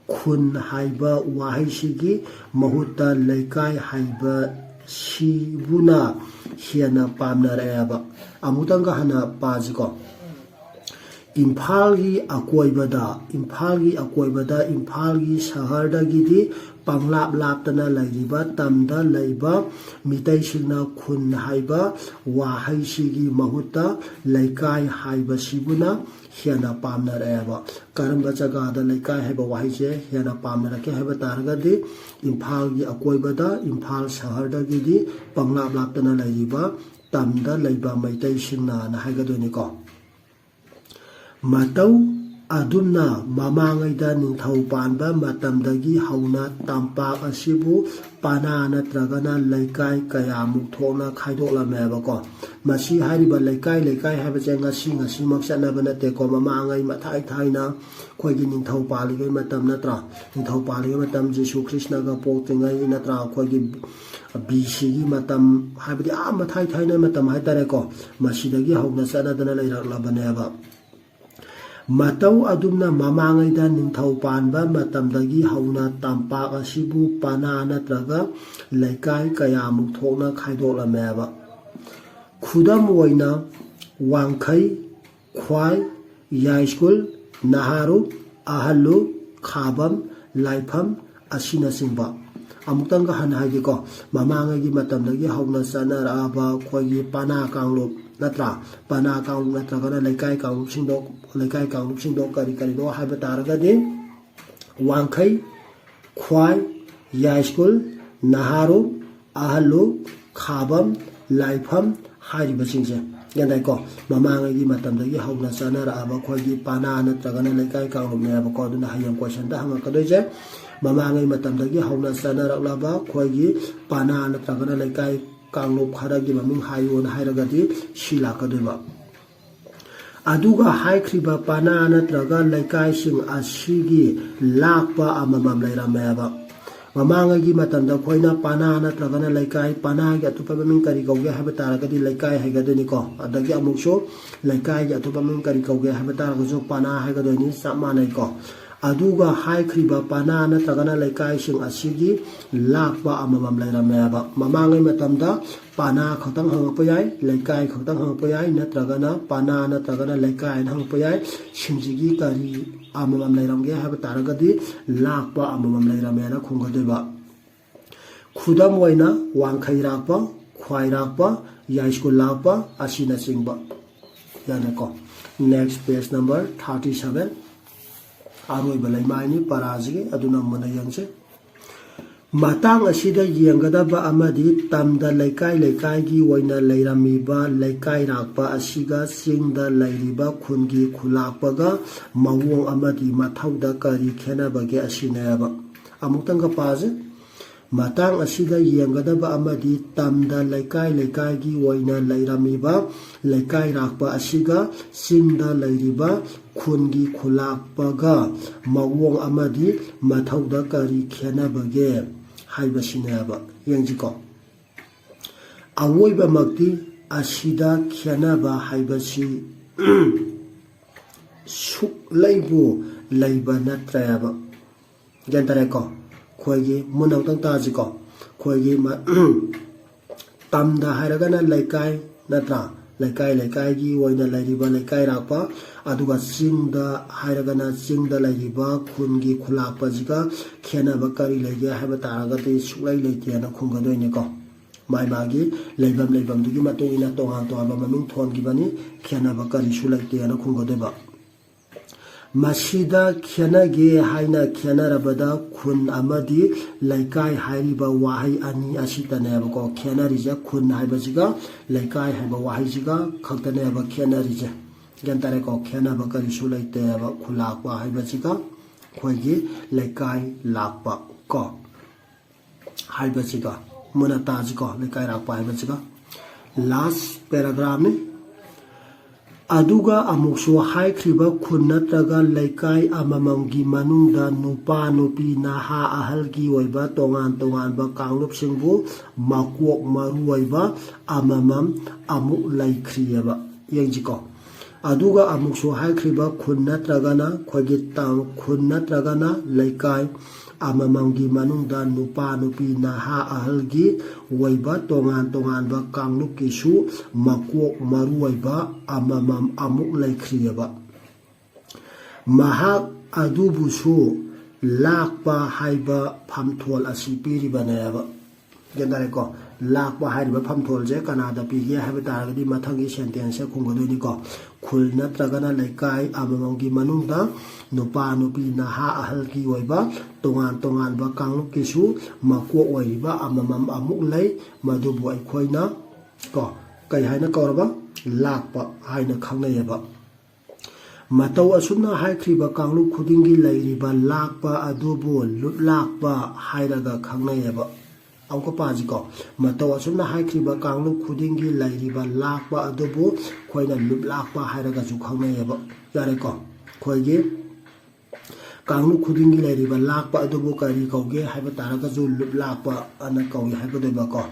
ꯈꯨꯟ ꯍꯥꯏꯕ ꯋꯥꯍꯩꯁꯤꯒꯤ ꯃꯍꯨꯠꯇ ꯂꯩꯀꯥꯏ ꯍꯥꯏꯕ ꯁꯤꯕꯨꯅ ꯍꯦꯟꯅ ꯄꯥꯝꯅꯔꯛꯑꯦꯕ꯫ ꯑꯃꯨꯛꯇꯪꯒ ꯍꯟꯅ ꯄꯥꯁꯤꯀꯣ꯫ ꯏꯝꯐꯥꯜꯒꯤ ꯑꯀꯣꯏꯕꯗ, ꯏꯝꯐꯥꯜꯒꯤ ꯑꯀꯣꯏꯕꯗ, ꯏꯝꯐꯥꯜꯒꯤ ꯁꯍꯔꯗꯒꯤꯗꯤ ꯄꯪꯂꯥꯞ ꯂꯥꯞꯇꯅ ꯂꯩꯔꯤꯕ ꯇꯝꯗ ꯂꯩꯕ ꯃꯤꯇꯩꯁꯤꯡꯅ ꯈꯨꯟ ꯍꯥꯏꯕ ꯋꯥꯍꯩꯁꯤꯒꯤ ꯃꯍꯨꯠꯇ ꯂꯩꯀꯥꯏ ꯍꯥꯏꯕꯁꯤꯕꯨꯅ ꯍꯦꯟꯅ ꯄꯥꯝꯅꯔꯛꯑꯦꯕ꯫ ꯀꯔꯝꯕ ꯖꯒꯥꯗ ꯂꯩꯀꯥꯏ ꯍꯥꯏꯕ ꯋꯥꯍꯩꯁꯦ ꯍꯦꯟꯅ ꯄꯥꯝꯅꯔꯛꯀꯦ ꯍꯥꯏꯕ ꯇꯥꯔꯒꯗꯤ, ꯏꯝꯐꯥꯜꯒꯤ ꯑꯀꯣꯏꯕꯗ, ꯏꯝꯐꯥꯜ ꯁꯍꯔꯗꯒꯤꯗꯤ ꯄꯪꯂꯥꯞ ꯂꯥꯞꯇꯅ ꯂꯩꯔꯤꯕ ꯇꯝꯗ ꯂꯩꯕ ꯃꯩꯇꯩꯁꯤꯡꯅꯅ ꯍꯥꯏꯒꯗꯣꯏꯅꯤꯀꯣ꯫ ꯃꯇꯧ ꯑꯗꯨꯝꯅ ꯃꯃꯥꯡꯉꯩꯗ ꯅꯤꯡꯊꯧ ꯄꯥꯟꯕ ꯃꯇꯝꯗꯒꯤ ꯍꯧꯅ ꯇꯝꯄꯥꯛ ꯑꯁꯤꯕꯨ ꯄꯅꯥ ꯅꯠꯇ꯭ꯔꯒꯅ ꯂꯩꯀꯥꯏ ꯀꯌꯥꯃꯨꯛ ꯊꯣꯛꯅ ꯈꯥꯏꯗꯣꯛꯂꯝꯃꯦꯕꯀꯣ꯫ ꯃꯁꯤ ꯍꯥꯏꯔꯤꯕ ꯂꯩꯀꯥꯏ ꯂꯩꯀꯥꯏ ꯍꯥꯏꯕꯁꯦ ꯉꯁꯤ ꯉꯁꯤꯃꯛ ꯆꯠꯅꯕ ꯅꯠꯇꯦꯀꯣ꯫ ꯃꯃꯥꯡꯉꯩ ꯃꯊꯥꯏ ꯊꯥꯏꯅ ꯑꯩꯈꯣꯏꯒꯤ ꯅꯤꯡꯊꯧ ꯄꯥꯜꯂꯤꯉꯩ ꯃꯇꯝ ꯅꯠꯇ꯭ꯔꯥ? ꯅꯤꯡꯊꯧ ꯄꯥꯜꯂꯤꯉꯩ ꯃꯇꯝ ꯖꯤꯁꯨ ꯈ꯭ꯔꯤꯁꯅꯒ ꯄꯣꯛꯇ꯭ꯔꯤꯉꯩ ꯅꯠꯇ꯭ꯔꯥ? ꯑꯩꯈꯣꯏꯒꯤ ꯕꯤ ꯁꯤꯒꯤ ꯃꯇꯝ, ꯍꯥꯏꯕꯗꯤ ꯑꯥ ꯃꯊꯥꯏ ꯊꯥꯏꯅ ꯃꯇꯝ ꯍꯥꯏꯇꯥꯔꯦꯀꯣ, ꯃꯁꯤꯗꯒꯤ ꯍꯧꯅ ꯆꯠꯅꯗꯅ ꯂꯩꯔꯛꯂꯕꯅꯦꯕ꯫ ꯃꯇꯧ ꯑꯗꯨꯝꯅ ꯃꯃꯥꯡꯉꯩꯗ ꯅꯤꯡꯊꯧ ꯄꯥꯟꯕ ꯃꯇꯝꯗꯒꯤ ꯍꯧꯅ ꯇꯝꯄꯥꯛ ꯑꯁꯤꯕꯨ ꯄꯅꯥ ꯅꯠꯇ꯭ꯔꯒ ꯂꯩꯀꯥꯏ ꯀꯌꯥꯃꯨꯛ ꯊꯣꯛꯅ ꯈꯥꯏꯗꯣꯛꯂꯝꯃꯦꯕ꯫ ꯈꯨꯗꯝ ꯑꯣꯏꯅ ꯋꯥꯡꯈꯩ, ꯈ꯭ꯋꯥꯏ, ꯌꯥꯏꯁ꯭ꯀꯨꯜ, ꯅꯍꯥꯔꯨ, ꯑꯍꯜꯂꯨ, ꯈꯥꯕꯝ, ꯂꯥꯏꯐꯝ ꯑꯁꯤꯅꯆꯤꯡꯕ꯫ ꯑꯃꯨꯛꯇꯪꯒ ꯍꯟꯅ ꯍꯥꯏꯒꯦꯀꯣ꯫ ꯃꯃꯥꯡꯉꯩꯒꯤ ꯃꯇꯝꯗꯒꯤ ꯍꯧꯅ ꯆꯠꯅꯔꯛꯑꯕ ꯑꯩꯈꯣꯏꯒꯤ ꯄꯅꯥ ꯀꯥꯡꯂꯨꯞ ꯅꯠꯇ꯭ꯔꯥ? ꯄꯅꯥ ꯀꯥꯡꯂꯨꯞ ꯅꯠꯇ꯭ꯔꯒꯅ ꯂꯩꯀꯥꯏ ꯀꯥꯡꯂꯨꯞꯁꯤꯡꯗꯣ, ꯂꯩꯀꯥꯏ ꯀꯥꯡꯂꯨꯞꯁꯤꯡꯗꯣ ꯀꯔꯤ ꯀꯔꯤꯅꯣ ꯍꯥꯏꯕ ꯇꯥꯔꯒꯗꯤ, ꯋꯥꯡꯈꯩ, ꯈ꯭ꯋꯥꯏ, ꯌꯥꯏꯁ꯭ꯀꯨꯜ, ꯅꯍꯥꯔꯨ, ꯑꯍꯜꯂꯨ, ꯈꯥꯕꯝ, ꯂꯥꯏꯐꯝ ꯍꯥꯏꯔꯤꯕꯁꯤꯡꯁꯦ꯫ ꯒ꯭ꯌꯥꯟ ꯇꯥꯏꯀꯣ? ꯃꯃꯥꯡꯉꯩꯒꯤ ꯃꯇꯝꯗꯒꯤ ꯍꯧꯅ ꯆꯠꯅꯔꯛꯑꯕ ꯑꯩꯈꯣꯏꯒꯤ ꯄꯅꯥ ꯅꯠꯇ꯭ꯔꯒꯅ ꯂꯩꯀꯥꯏ ꯀꯥꯡꯂꯨꯞꯅꯦꯕꯀꯣ꯫ ꯑꯗꯨꯅ ꯍꯌꯦꯡ ꯀꯣꯏꯁꯟꯗ ꯍꯪꯉꯛꯀꯗꯣꯏꯁꯦ, ꯃꯃꯥꯡꯉꯩ ꯃꯇꯝꯗꯒꯤ ꯍꯧꯅ ꯆꯠꯅꯔꯛꯂꯕ ꯑꯩꯈꯣꯏꯒꯤ ꯄꯅꯥ ꯅꯠꯇ꯭ꯔꯒꯅ ꯂꯩꯀꯥꯏ ꯀꯥꯡꯂꯨꯞ ꯈꯔꯒꯤ ꯃꯃꯤꯡ ꯍꯥꯏꯌꯣꯅ ꯍꯥꯏꯔꯒꯗꯤ ꯁꯤ ꯂꯥꯛꯀꯗꯣꯏꯕ꯫ ꯑꯗꯨꯒ ꯍꯥꯏꯈ꯭ꯔꯤꯕ ꯄꯅꯥ ꯅꯠꯇ꯭ꯔꯒ ꯂꯩꯀꯥꯏꯁꯤꯡ ꯑꯁꯤꯒꯤ ꯂꯥꯛꯄ ꯑꯃꯃꯝ ꯂꯩꯔꯝꯃꯦꯕ꯫ ꯃꯃꯥꯡꯉꯩꯒꯤ ꯃꯇꯝꯗ ꯑꯩꯈꯣꯏꯅ ꯄꯅꯥ ꯅꯠꯇ꯭ꯔꯒꯅ ꯂꯩꯀꯥꯏ, ꯄꯅꯥꯒꯤ ꯑꯇꯣꯞꯄ ꯃꯃꯤꯡ ꯀꯔꯤ ꯀꯧꯒꯦ ꯍꯥꯏꯕ ꯇꯥꯔꯒꯗꯤ ꯂꯩꯀꯥꯏ ꯍꯥꯏꯒꯗꯣꯏꯅꯤꯀꯣ꯫ ꯑꯗꯒꯤ ꯑꯃꯨꯛꯁꯨ ꯂꯩꯀꯥꯏꯒꯤ ꯑꯇꯣꯞꯄ ꯃꯃꯤꯡ ꯀꯔꯤ ꯀꯧꯒꯦ ꯍꯥꯏꯕ ꯇꯥꯔꯒꯁꯨ ꯄꯅꯥ ꯍꯥꯏꯒꯗꯣꯏꯅꯤ, ꯆꯞ ꯃꯥꯟꯅꯩꯀꯣ꯫ ꯑꯗꯨꯒ ꯍꯥꯏꯈ꯭ꯔꯤꯕ ꯄꯅꯥ ꯅꯠꯇ꯭ꯔꯒꯅ ꯂꯩꯀꯥꯏꯁꯤꯡ ꯑꯁꯤꯒꯤ ꯂꯥꯛꯄ ꯑꯃꯃꯝ ꯂꯩꯔꯝꯃꯦꯕ꯫ ꯃꯃꯥꯡꯉꯩ ꯃꯇꯝꯗ ꯄꯅꯥ ꯈꯛꯇꯪ ꯍꯪꯉꯛꯄ ꯌꯥꯏ, ꯂꯩꯀꯥꯏ ꯈꯛꯇꯪ ꯍꯪꯉꯛꯄ ꯌꯥꯏ, ꯅꯠꯇ꯭ꯔꯒꯅ ꯄꯅꯥ ꯅꯠꯇ꯭ꯔꯒꯅ ꯂꯩꯀꯥꯏ ꯍꯥꯏꯅ ꯍꯪꯉꯛꯄ ꯌꯥꯏ꯫ ꯁꯤꯡꯁꯤꯒꯤ ꯀꯔꯤ ꯑꯃꯃꯝ ꯂꯩꯔꯝꯒꯦ ꯍꯥꯏꯕ ꯇꯥꯔꯒꯗꯤ ꯂꯥꯛꯄ ꯑꯃꯃꯝ ꯂꯩꯔꯝꯃꯦꯅ ꯈꯨꯝꯒꯗꯣꯏꯕ꯫ ꯈꯨꯗꯝ ꯑꯣꯏꯅ ꯋꯥꯡꯈꯩ ꯂꯥꯛꯄ, ꯈ꯭ꯋꯥꯏ ꯂꯥꯛꯄ, ꯌꯥꯏꯁ꯭ꯀꯨꯜ ꯂꯥꯛꯄ ꯑꯁꯤꯅꯆꯤꯡꯕ꯫ ꯌꯥꯔꯦꯀꯣ? Next page number thirty seven꯫ ꯑꯔꯣꯏꯕ ꯂꯩꯃꯥꯏꯅꯤ ꯄꯔꯥꯁꯤꯒꯤ, ꯑꯗꯨꯅ ꯃꯨꯟꯅ ꯌꯦꯡꯁꯦ꯫ ꯃꯇꯥꯡ ꯑꯁꯤꯗ ꯌꯦꯡꯒꯗꯕ ꯑꯃꯗꯤ ꯇꯝꯗ ꯂꯩꯀꯥꯏ ꯂꯩꯀꯥꯏꯒꯤ ꯑꯣꯏꯅ ꯂꯩꯔꯝꯃꯤꯕ ꯂꯩꯀꯥꯏꯔꯥꯛꯄ ꯑꯁꯤꯒ ꯆꯤꯡꯗ ꯂꯩꯔꯤꯕ ꯈꯨꯟꯒꯤ ꯈꯨꯜꯂꯥꯛꯄꯒ ꯃꯑꯣꯡ ꯑꯃꯗꯤ ꯃꯊꯧꯗ ꯀꯔꯤ ꯈꯦꯠꯅꯕꯒꯦ ꯑꯁꯤꯅꯦꯕ꯫ ꯑꯃꯨꯛꯇꯪꯒ ꯄꯥꯁꯦ꯫ ꯃꯇꯥꯡ ꯑꯁꯤꯗ ꯌꯦꯡꯒꯗꯕ ꯑꯃꯗꯤ ꯇꯝꯗ ꯂꯩꯀꯥꯏ ꯂꯩꯀꯥꯏꯒꯤ ꯑꯣꯏꯅ ꯂꯩꯔꯝꯃꯤꯕ ꯂꯩꯀꯥꯏꯔꯥꯛꯄ ꯑꯁꯤꯒ ꯆꯤꯡꯗ ꯂꯩꯔꯤꯕ ꯈꯨꯟꯒꯤ ꯈꯨꯜꯂꯥꯛꯄꯒ ꯃꯑꯣꯡ ꯑꯃꯗꯤ ꯃꯊꯧꯗ ꯀꯔꯤ ꯈꯦꯠꯅꯕꯒꯦ ꯍꯥꯏꯕꯁꯤꯅꯦꯕ꯫ ꯌꯦꯡꯁꯤꯀꯣ꯫ ꯑꯋꯣꯏꯕꯃꯛꯇꯤ ꯑꯁꯤꯗ ꯈꯦꯠꯅꯕ ꯍꯥꯏꯕꯁꯤ ꯁꯨꯛꯂꯩꯕꯨ ꯂꯩꯕ ꯅꯠꯇ꯭ꯔꯦꯕ꯫ ꯒ꯭ꯌꯥꯟ ꯇꯥꯔꯦꯀꯣ? ꯑꯩꯈꯣꯏꯒꯤ ꯃꯨꯟꯅ ꯑꯃꯨꯛꯇꯪ ꯇꯥꯁꯤꯀꯣ꯫ ꯑꯩꯈꯣꯏꯒꯤ ꯃ-, ꯇꯝꯗ ꯍꯥꯏꯔꯒꯅ ꯂꯩꯀꯥꯏ, ꯅꯠꯇ꯭ꯔꯥ? ꯂꯩꯀꯥꯏ ꯂꯩꯀꯥꯏꯒꯤ ꯑꯣꯏꯅ ꯂꯩꯔꯤꯕ ꯂꯩꯀꯥꯏꯔꯥꯛꯄ, ꯑꯗꯨꯒ ꯆꯤꯡꯗ ꯍꯥꯏꯔꯒꯅ ꯆꯤꯡꯗ ꯂꯩꯔꯤꯕ ꯈꯨꯟꯒꯤ ꯈꯨꯜꯂꯥꯛꯄꯁꯤꯒ ꯈꯦꯠꯅꯕ ꯀꯔꯤ ꯂꯩꯒꯦ ꯍꯥꯏꯕ ꯇꯥꯔꯒꯗꯤ ꯁꯨꯛꯂꯩ ꯂꯩꯇꯦꯅ ꯈꯨꯝꯒꯗꯣꯏꯅꯤꯀꯣ꯫ ꯃꯥꯏ ꯃꯥꯒꯤ ꯂꯩꯐꯝ ꯂꯩꯐꯝꯗꯨꯒꯤ ꯃꯇꯨꯡ ꯏꯟꯅ ꯇꯣꯉꯥꯟ ꯇꯣꯉꯥꯟꯕ ꯃꯃꯤꯡ ꯊꯣꯟꯈꯤꯕꯅꯤ, ꯈꯦꯠꯅꯕ ꯀꯔꯤꯁꯨ ꯂꯩꯇꯦꯅ ꯈꯨꯝꯒꯗꯣꯏꯕ꯫ ꯃꯁꯤꯗ ꯈꯦꯠꯅꯒꯦ ꯍꯥꯏꯅ ꯈꯦꯠꯅꯔꯕꯗ ꯈꯨꯟ ꯑꯃꯗꯤ ꯂꯩꯀꯥꯏ ꯍꯥꯏꯔꯤꯕ ꯋꯥꯍꯩ ꯑꯅꯤ ꯑꯁꯤꯇꯅꯦꯕꯀꯣ ꯈꯦꯠꯅꯔꯤꯁꯦ꯫ ꯈꯨꯟ ꯍꯥꯏꯕꯁꯤꯒ ꯂꯩꯀꯥꯏ ꯍꯥꯏꯕ ꯋꯥꯍꯩꯁꯤꯒ ꯈꯛꯇꯅꯦꯕ ꯈꯦꯠꯅꯔꯤꯁꯦ꯫ ꯒ꯭ꯌꯥꯟ ꯇꯥꯔꯦꯀꯣ? ꯈꯦꯠꯅꯕ ꯀꯔꯤꯁꯨ ꯂꯩꯇꯦꯕ꯫ ꯈꯨꯜꯂꯥꯛꯄ ꯍꯥꯏꯕꯁꯤꯒ ꯑꯩꯈꯣꯏꯒꯤ ꯂꯩꯀꯥꯏ ꯂꯥꯛꯄ ꯀꯣ ꯍꯥꯏꯕꯁꯤꯒ꯫ ꯃꯨꯟꯅ ꯇꯥꯁꯤꯀꯣ, ꯂꯩꯀꯥꯏꯔꯥꯛꯄ ꯍꯥꯏꯕꯁꯤꯒ꯫ Last paragraphꯅꯤ꯫ ꯑꯗꯨꯒ ꯑꯃꯨꯛꯁꯨ ꯍꯥꯏꯈ꯭ꯔꯤꯕ ꯈꯨꯟ ꯅꯠꯇ꯭ꯔꯒ ꯂꯩꯀꯥꯏ ꯑꯃꯃꯝꯒꯤ ꯃꯅꯨꯡꯗ ꯅꯨꯄꯥ, ꯅꯨꯄꯤ, ꯅꯍꯥ, ꯑꯍꯜꯒꯤ ꯑꯣꯏꯕ ꯇꯣꯉꯥꯟ ꯇꯣꯉꯥꯟꯕ ꯀꯥꯡꯂꯨꯞꯁꯤꯡꯕꯨ ꯃꯀꯣꯛ ꯃꯔꯨ ꯑꯣꯏꯕ ꯑꯃꯃꯝ ꯑꯃꯨꯛ ꯂꯩꯈ꯭ꯔꯤꯑꯕ꯫ ꯌꯦꯡꯁꯤꯀꯣ꯫ ꯑꯗꯨꯒ ꯑꯃꯨꯛꯁꯨ ꯍꯥꯏꯈ꯭ꯔꯤꯕ ꯈꯨꯟ ꯅꯠꯇ꯭ꯔꯒꯅ ꯑꯩꯈꯣꯏꯒꯤ ꯇꯥꯎꯟ, ꯈꯨꯟ ꯅꯠꯇ꯭ꯔꯒꯅ ꯂꯩꯀꯥꯏ ꯑꯃꯃꯝꯒꯤ ꯃꯅꯨꯡꯗ ꯅꯨꯄꯥ, ꯅꯨꯄꯤ, ꯅꯍꯥ, ꯑꯍꯜꯒꯤ ꯑꯣꯏꯕ ꯇꯣꯉꯥꯟ ꯇꯣꯉꯥꯟꯕ ꯀꯥꯡꯂꯨꯞꯀꯤꯁꯨ ꯃꯀꯣꯛ ꯃꯔꯨ ꯑꯣꯏꯕ ꯑꯃꯃꯝ ꯑꯃꯨꯛ ꯂꯩꯈ꯭ꯔꯤꯑꯕ꯫ ꯃꯍꯥꯛ ꯑꯗꯨꯕꯨꯁꯨ ꯂꯥꯛꯄ ꯍꯥꯏꯕ ꯐꯝꯊꯣꯜ ꯑꯁꯤ ꯄꯤꯔꯤꯕꯅꯦꯕ꯫ ꯒ꯭ꯌꯥꯟ ꯇꯥꯔꯦꯀꯣ? ꯂꯥꯛꯄ ꯍꯥꯏꯔꯤꯕ ꯐꯝꯊꯣꯜꯁꯦ ꯀꯅꯥꯗ ꯄꯤꯒꯦ ꯍꯥꯏꯕ ꯇꯥꯔꯒꯗꯤ ꯃꯊꯪꯒꯤ ꯁꯦꯟꯇꯦꯟꯁꯁꯦ ꯈꯨꯝꯒꯗꯣꯏꯅꯤꯀꯣ꯫ ꯈꯨꯜ ꯅꯠꯇ꯭ꯔꯒꯅ ꯂꯩꯀꯥꯏ ꯑꯃꯃꯝꯒꯤ ꯃꯅꯨꯡꯗ ꯅꯨꯄꯥ, ꯅꯨꯄꯤ, ꯅꯍꯥ, ꯑꯍꯜꯒꯤ ꯑꯣꯏꯕ ꯇꯣꯉꯥꯟ ꯇꯣꯉꯥꯟꯕ ꯀꯥꯡꯂꯨꯞꯀꯤꯁꯨ ꯃꯀꯣꯛ ꯑꯣꯏꯔꯤꯕ ꯑꯃꯃꯝ ꯑꯃꯨꯛ ꯂꯩ꯫ ꯃꯗꯨꯕꯨ ꯑꯩꯈꯣꯏꯅ ꯀꯣ ꯀꯩ ꯍꯥꯏꯅ ꯀꯧꯔꯕ? ꯂꯥꯛꯄ ꯍꯥꯏꯅ ꯈꯪꯅꯩꯌꯦꯕ꯫ ꯃꯇꯧ ꯑꯁꯨꯝꯅ ꯍꯥꯏꯈ꯭ꯔꯤꯕ ꯀꯥꯡꯂꯨꯞ ꯈꯨꯗꯤꯡꯒꯤ ꯂꯩꯔꯤꯕ ꯂꯥꯛꯄ ꯑꯗꯨꯕꯨ ꯂꯨꯞꯂꯥꯛꯄ ꯍꯥꯏꯔꯒ ꯈꯪꯅꯩꯌꯦꯕ꯫ ꯑꯃꯨꯛꯀ ꯄꯥꯁꯤꯀꯣ꯫ ꯃꯇꯧ ꯑꯁꯨꯝꯅ ꯍꯥꯏꯈ꯭ꯔꯤꯕ ꯀꯥꯡꯂꯨꯞ ꯈꯨꯗꯤꯡꯒꯤ ꯂꯩꯔꯤꯕ ꯂꯥꯛꯄ ꯑꯗꯨꯕꯨ ꯑꯩꯈꯣꯏꯅ ꯂꯨꯞꯂꯥꯛꯄ ꯍꯥꯏꯔꯒꯁꯨ ꯈꯪꯅꯩꯌꯦꯕ꯫ ꯌꯥꯔꯦꯀꯣ? ꯑꯩꯈꯣꯏꯒꯤ ꯀꯥꯡꯂꯨꯞ ꯈꯨꯗꯤꯡꯒꯤ ꯂꯩꯔꯤꯕ ꯂꯥꯛꯄ ꯑꯗꯨꯕꯨ ꯀꯔꯤ ꯀꯧꯒꯦ ꯍꯥꯏꯕ ꯇꯥꯔꯒꯁꯨ ꯂꯨꯞ ꯂꯥꯛꯄ ꯑꯅ ꯀꯧꯏ ꯍꯥꯏꯒꯗꯣꯏꯕꯀꯣ꯫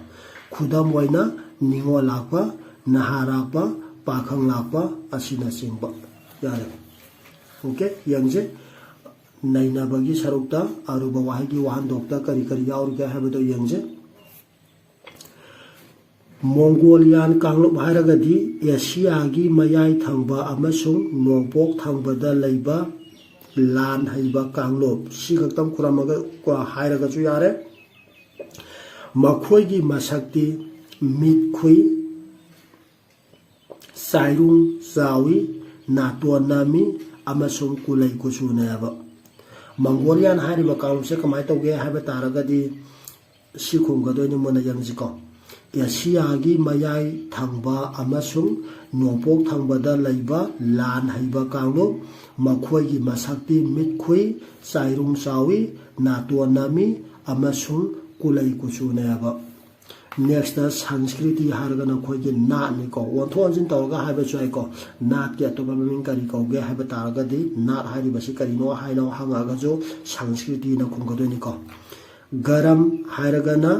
ꯈꯨꯗꯝ ꯑꯣꯏꯅ ꯅꯤꯉꯣꯜ ꯂꯥꯛꯄ, ꯅꯍꯥ ꯂꯥꯛꯄ, ꯄꯥꯈꯪ ꯂꯥꯛꯄ ꯑꯁꯤꯅꯆꯤꯡꯕ꯫ ꯌꯥꯔꯦ꯫ ꯑꯣꯀꯦ, ꯌꯦꯡꯁꯦ꯫ ꯅꯩꯅꯕꯒꯤ ꯁꯔꯨꯛꯇ ꯑꯔꯨꯕ ꯋꯥꯍꯩꯒꯤ ꯋꯥꯍꯟꯊꯣꯛꯇ ꯀꯔꯤ ꯀꯔꯤ ꯌꯥꯎꯔꯤꯒꯦ ꯍꯥꯏꯕꯗꯣ ꯌꯦꯡꯁꯦ꯫ ꯃꯣꯡꯒꯣꯂꯤꯌꯥꯟ ꯀꯥꯡꯂꯨꯞ ꯍꯥꯏꯔꯒꯗꯤ ꯑꯦꯁꯤꯌꯥꯒꯤ ꯃꯌꯥꯏ ꯊꯪꯕ ꯑꯃꯁꯨꯡ ꯅꯣꯡꯄꯣꯛ ꯊꯪꯕꯗ ꯂꯩꯕ ꯂꯥꯟ ꯍꯩꯕ ꯀꯥꯡꯂꯨꯞ꯫ ꯁꯤ ꯈꯛꯇꯪ ꯈꯨꯔꯝꯃꯒ ꯀꯣ ꯍꯥꯏꯔꯒꯁꯨ ꯌꯥꯔꯦ꯫ ꯃꯈꯣꯏꯒꯤ ꯃꯁꯛꯇꯤ ꯃꯤꯠ ꯈꯨꯏ, ꯆꯥꯏꯔꯨꯡ ꯆꯥꯎꯏ, ꯅꯥꯇꯣꯟ ꯅꯝꯃꯤ ꯑꯃꯁꯨꯡ ꯀꯨꯂꯩ ꯀꯨꯆꯨꯅꯦꯕ꯫ ꯃꯪꯒꯣꯂꯤꯌꯥꯟ ꯍꯥꯏꯔꯤꯕ ꯀꯥꯡꯂꯨꯞꯁꯦ ꯀꯃꯥꯏꯅ ꯇꯧꯒꯦ ꯍꯥꯏꯕ ꯇꯥꯔꯒꯗꯤ ꯁꯤ ꯈꯨꯝꯒꯗꯣꯏꯅꯤ ꯃꯨꯟꯅ ꯌꯦꯡꯁꯤꯀꯣ꯫ ꯑꯦꯁꯤꯌꯥꯒꯤ ꯃꯌꯥꯏ ꯊꯪꯕ ꯑꯃꯁꯨꯡ ꯅꯣꯡꯄꯣꯛ ꯊꯪꯕꯗ ꯂꯩꯕ ꯂꯥꯟ ꯍꯩꯕ ꯀꯥꯡꯂꯨꯞ꯫ ꯃꯈꯣꯏꯒꯤ ꯃꯁꯛꯇꯤ ꯃꯤꯠꯈꯨꯏ, ꯆꯥꯏꯔꯨꯡ ꯆꯥꯎꯏ, ꯅꯥꯇꯣꯟ ꯅꯝꯃꯤ ꯑꯃꯁꯨꯡ ꯀꯨꯂꯩ ꯀꯨꯆꯨꯅꯦꯕ꯫ ꯅꯦꯛꯁꯇ ꯁꯪꯁꯀ꯭ꯔꯤꯇꯤ ꯍꯥꯏꯔꯒꯅ ꯑꯩꯈꯣꯏꯒꯤ ꯅꯥꯠꯅꯤꯀꯣ꯫ ꯑꯣꯟꯊꯣꯛ ꯑꯣꯟꯁꯤꯟ ꯇꯧꯔꯒ ꯍꯥꯏꯕꯁꯨ ꯌꯥꯏꯀꯣ꯫ ꯅꯥꯠꯀꯤ ꯑꯇꯣꯞꯄ ꯃꯃꯤꯡ ꯀꯔꯤ ꯀꯧꯒꯦ ꯍꯥꯏꯕ ꯇꯥꯔꯒꯗꯤ ꯅꯥꯠ ꯍꯥꯏꯔꯤꯕꯁꯤ ꯀꯔꯤꯅꯣ ꯍꯥꯏꯅ ꯍꯪꯉꯛꯑꯒꯁꯨ ꯁꯪꯁꯀ꯭ꯔꯤꯇꯤꯅ ꯈꯨꯝꯒꯗꯣꯏꯅꯤꯀꯣ꯫ ꯒꯔꯝ ꯍꯥꯏꯔꯒꯅ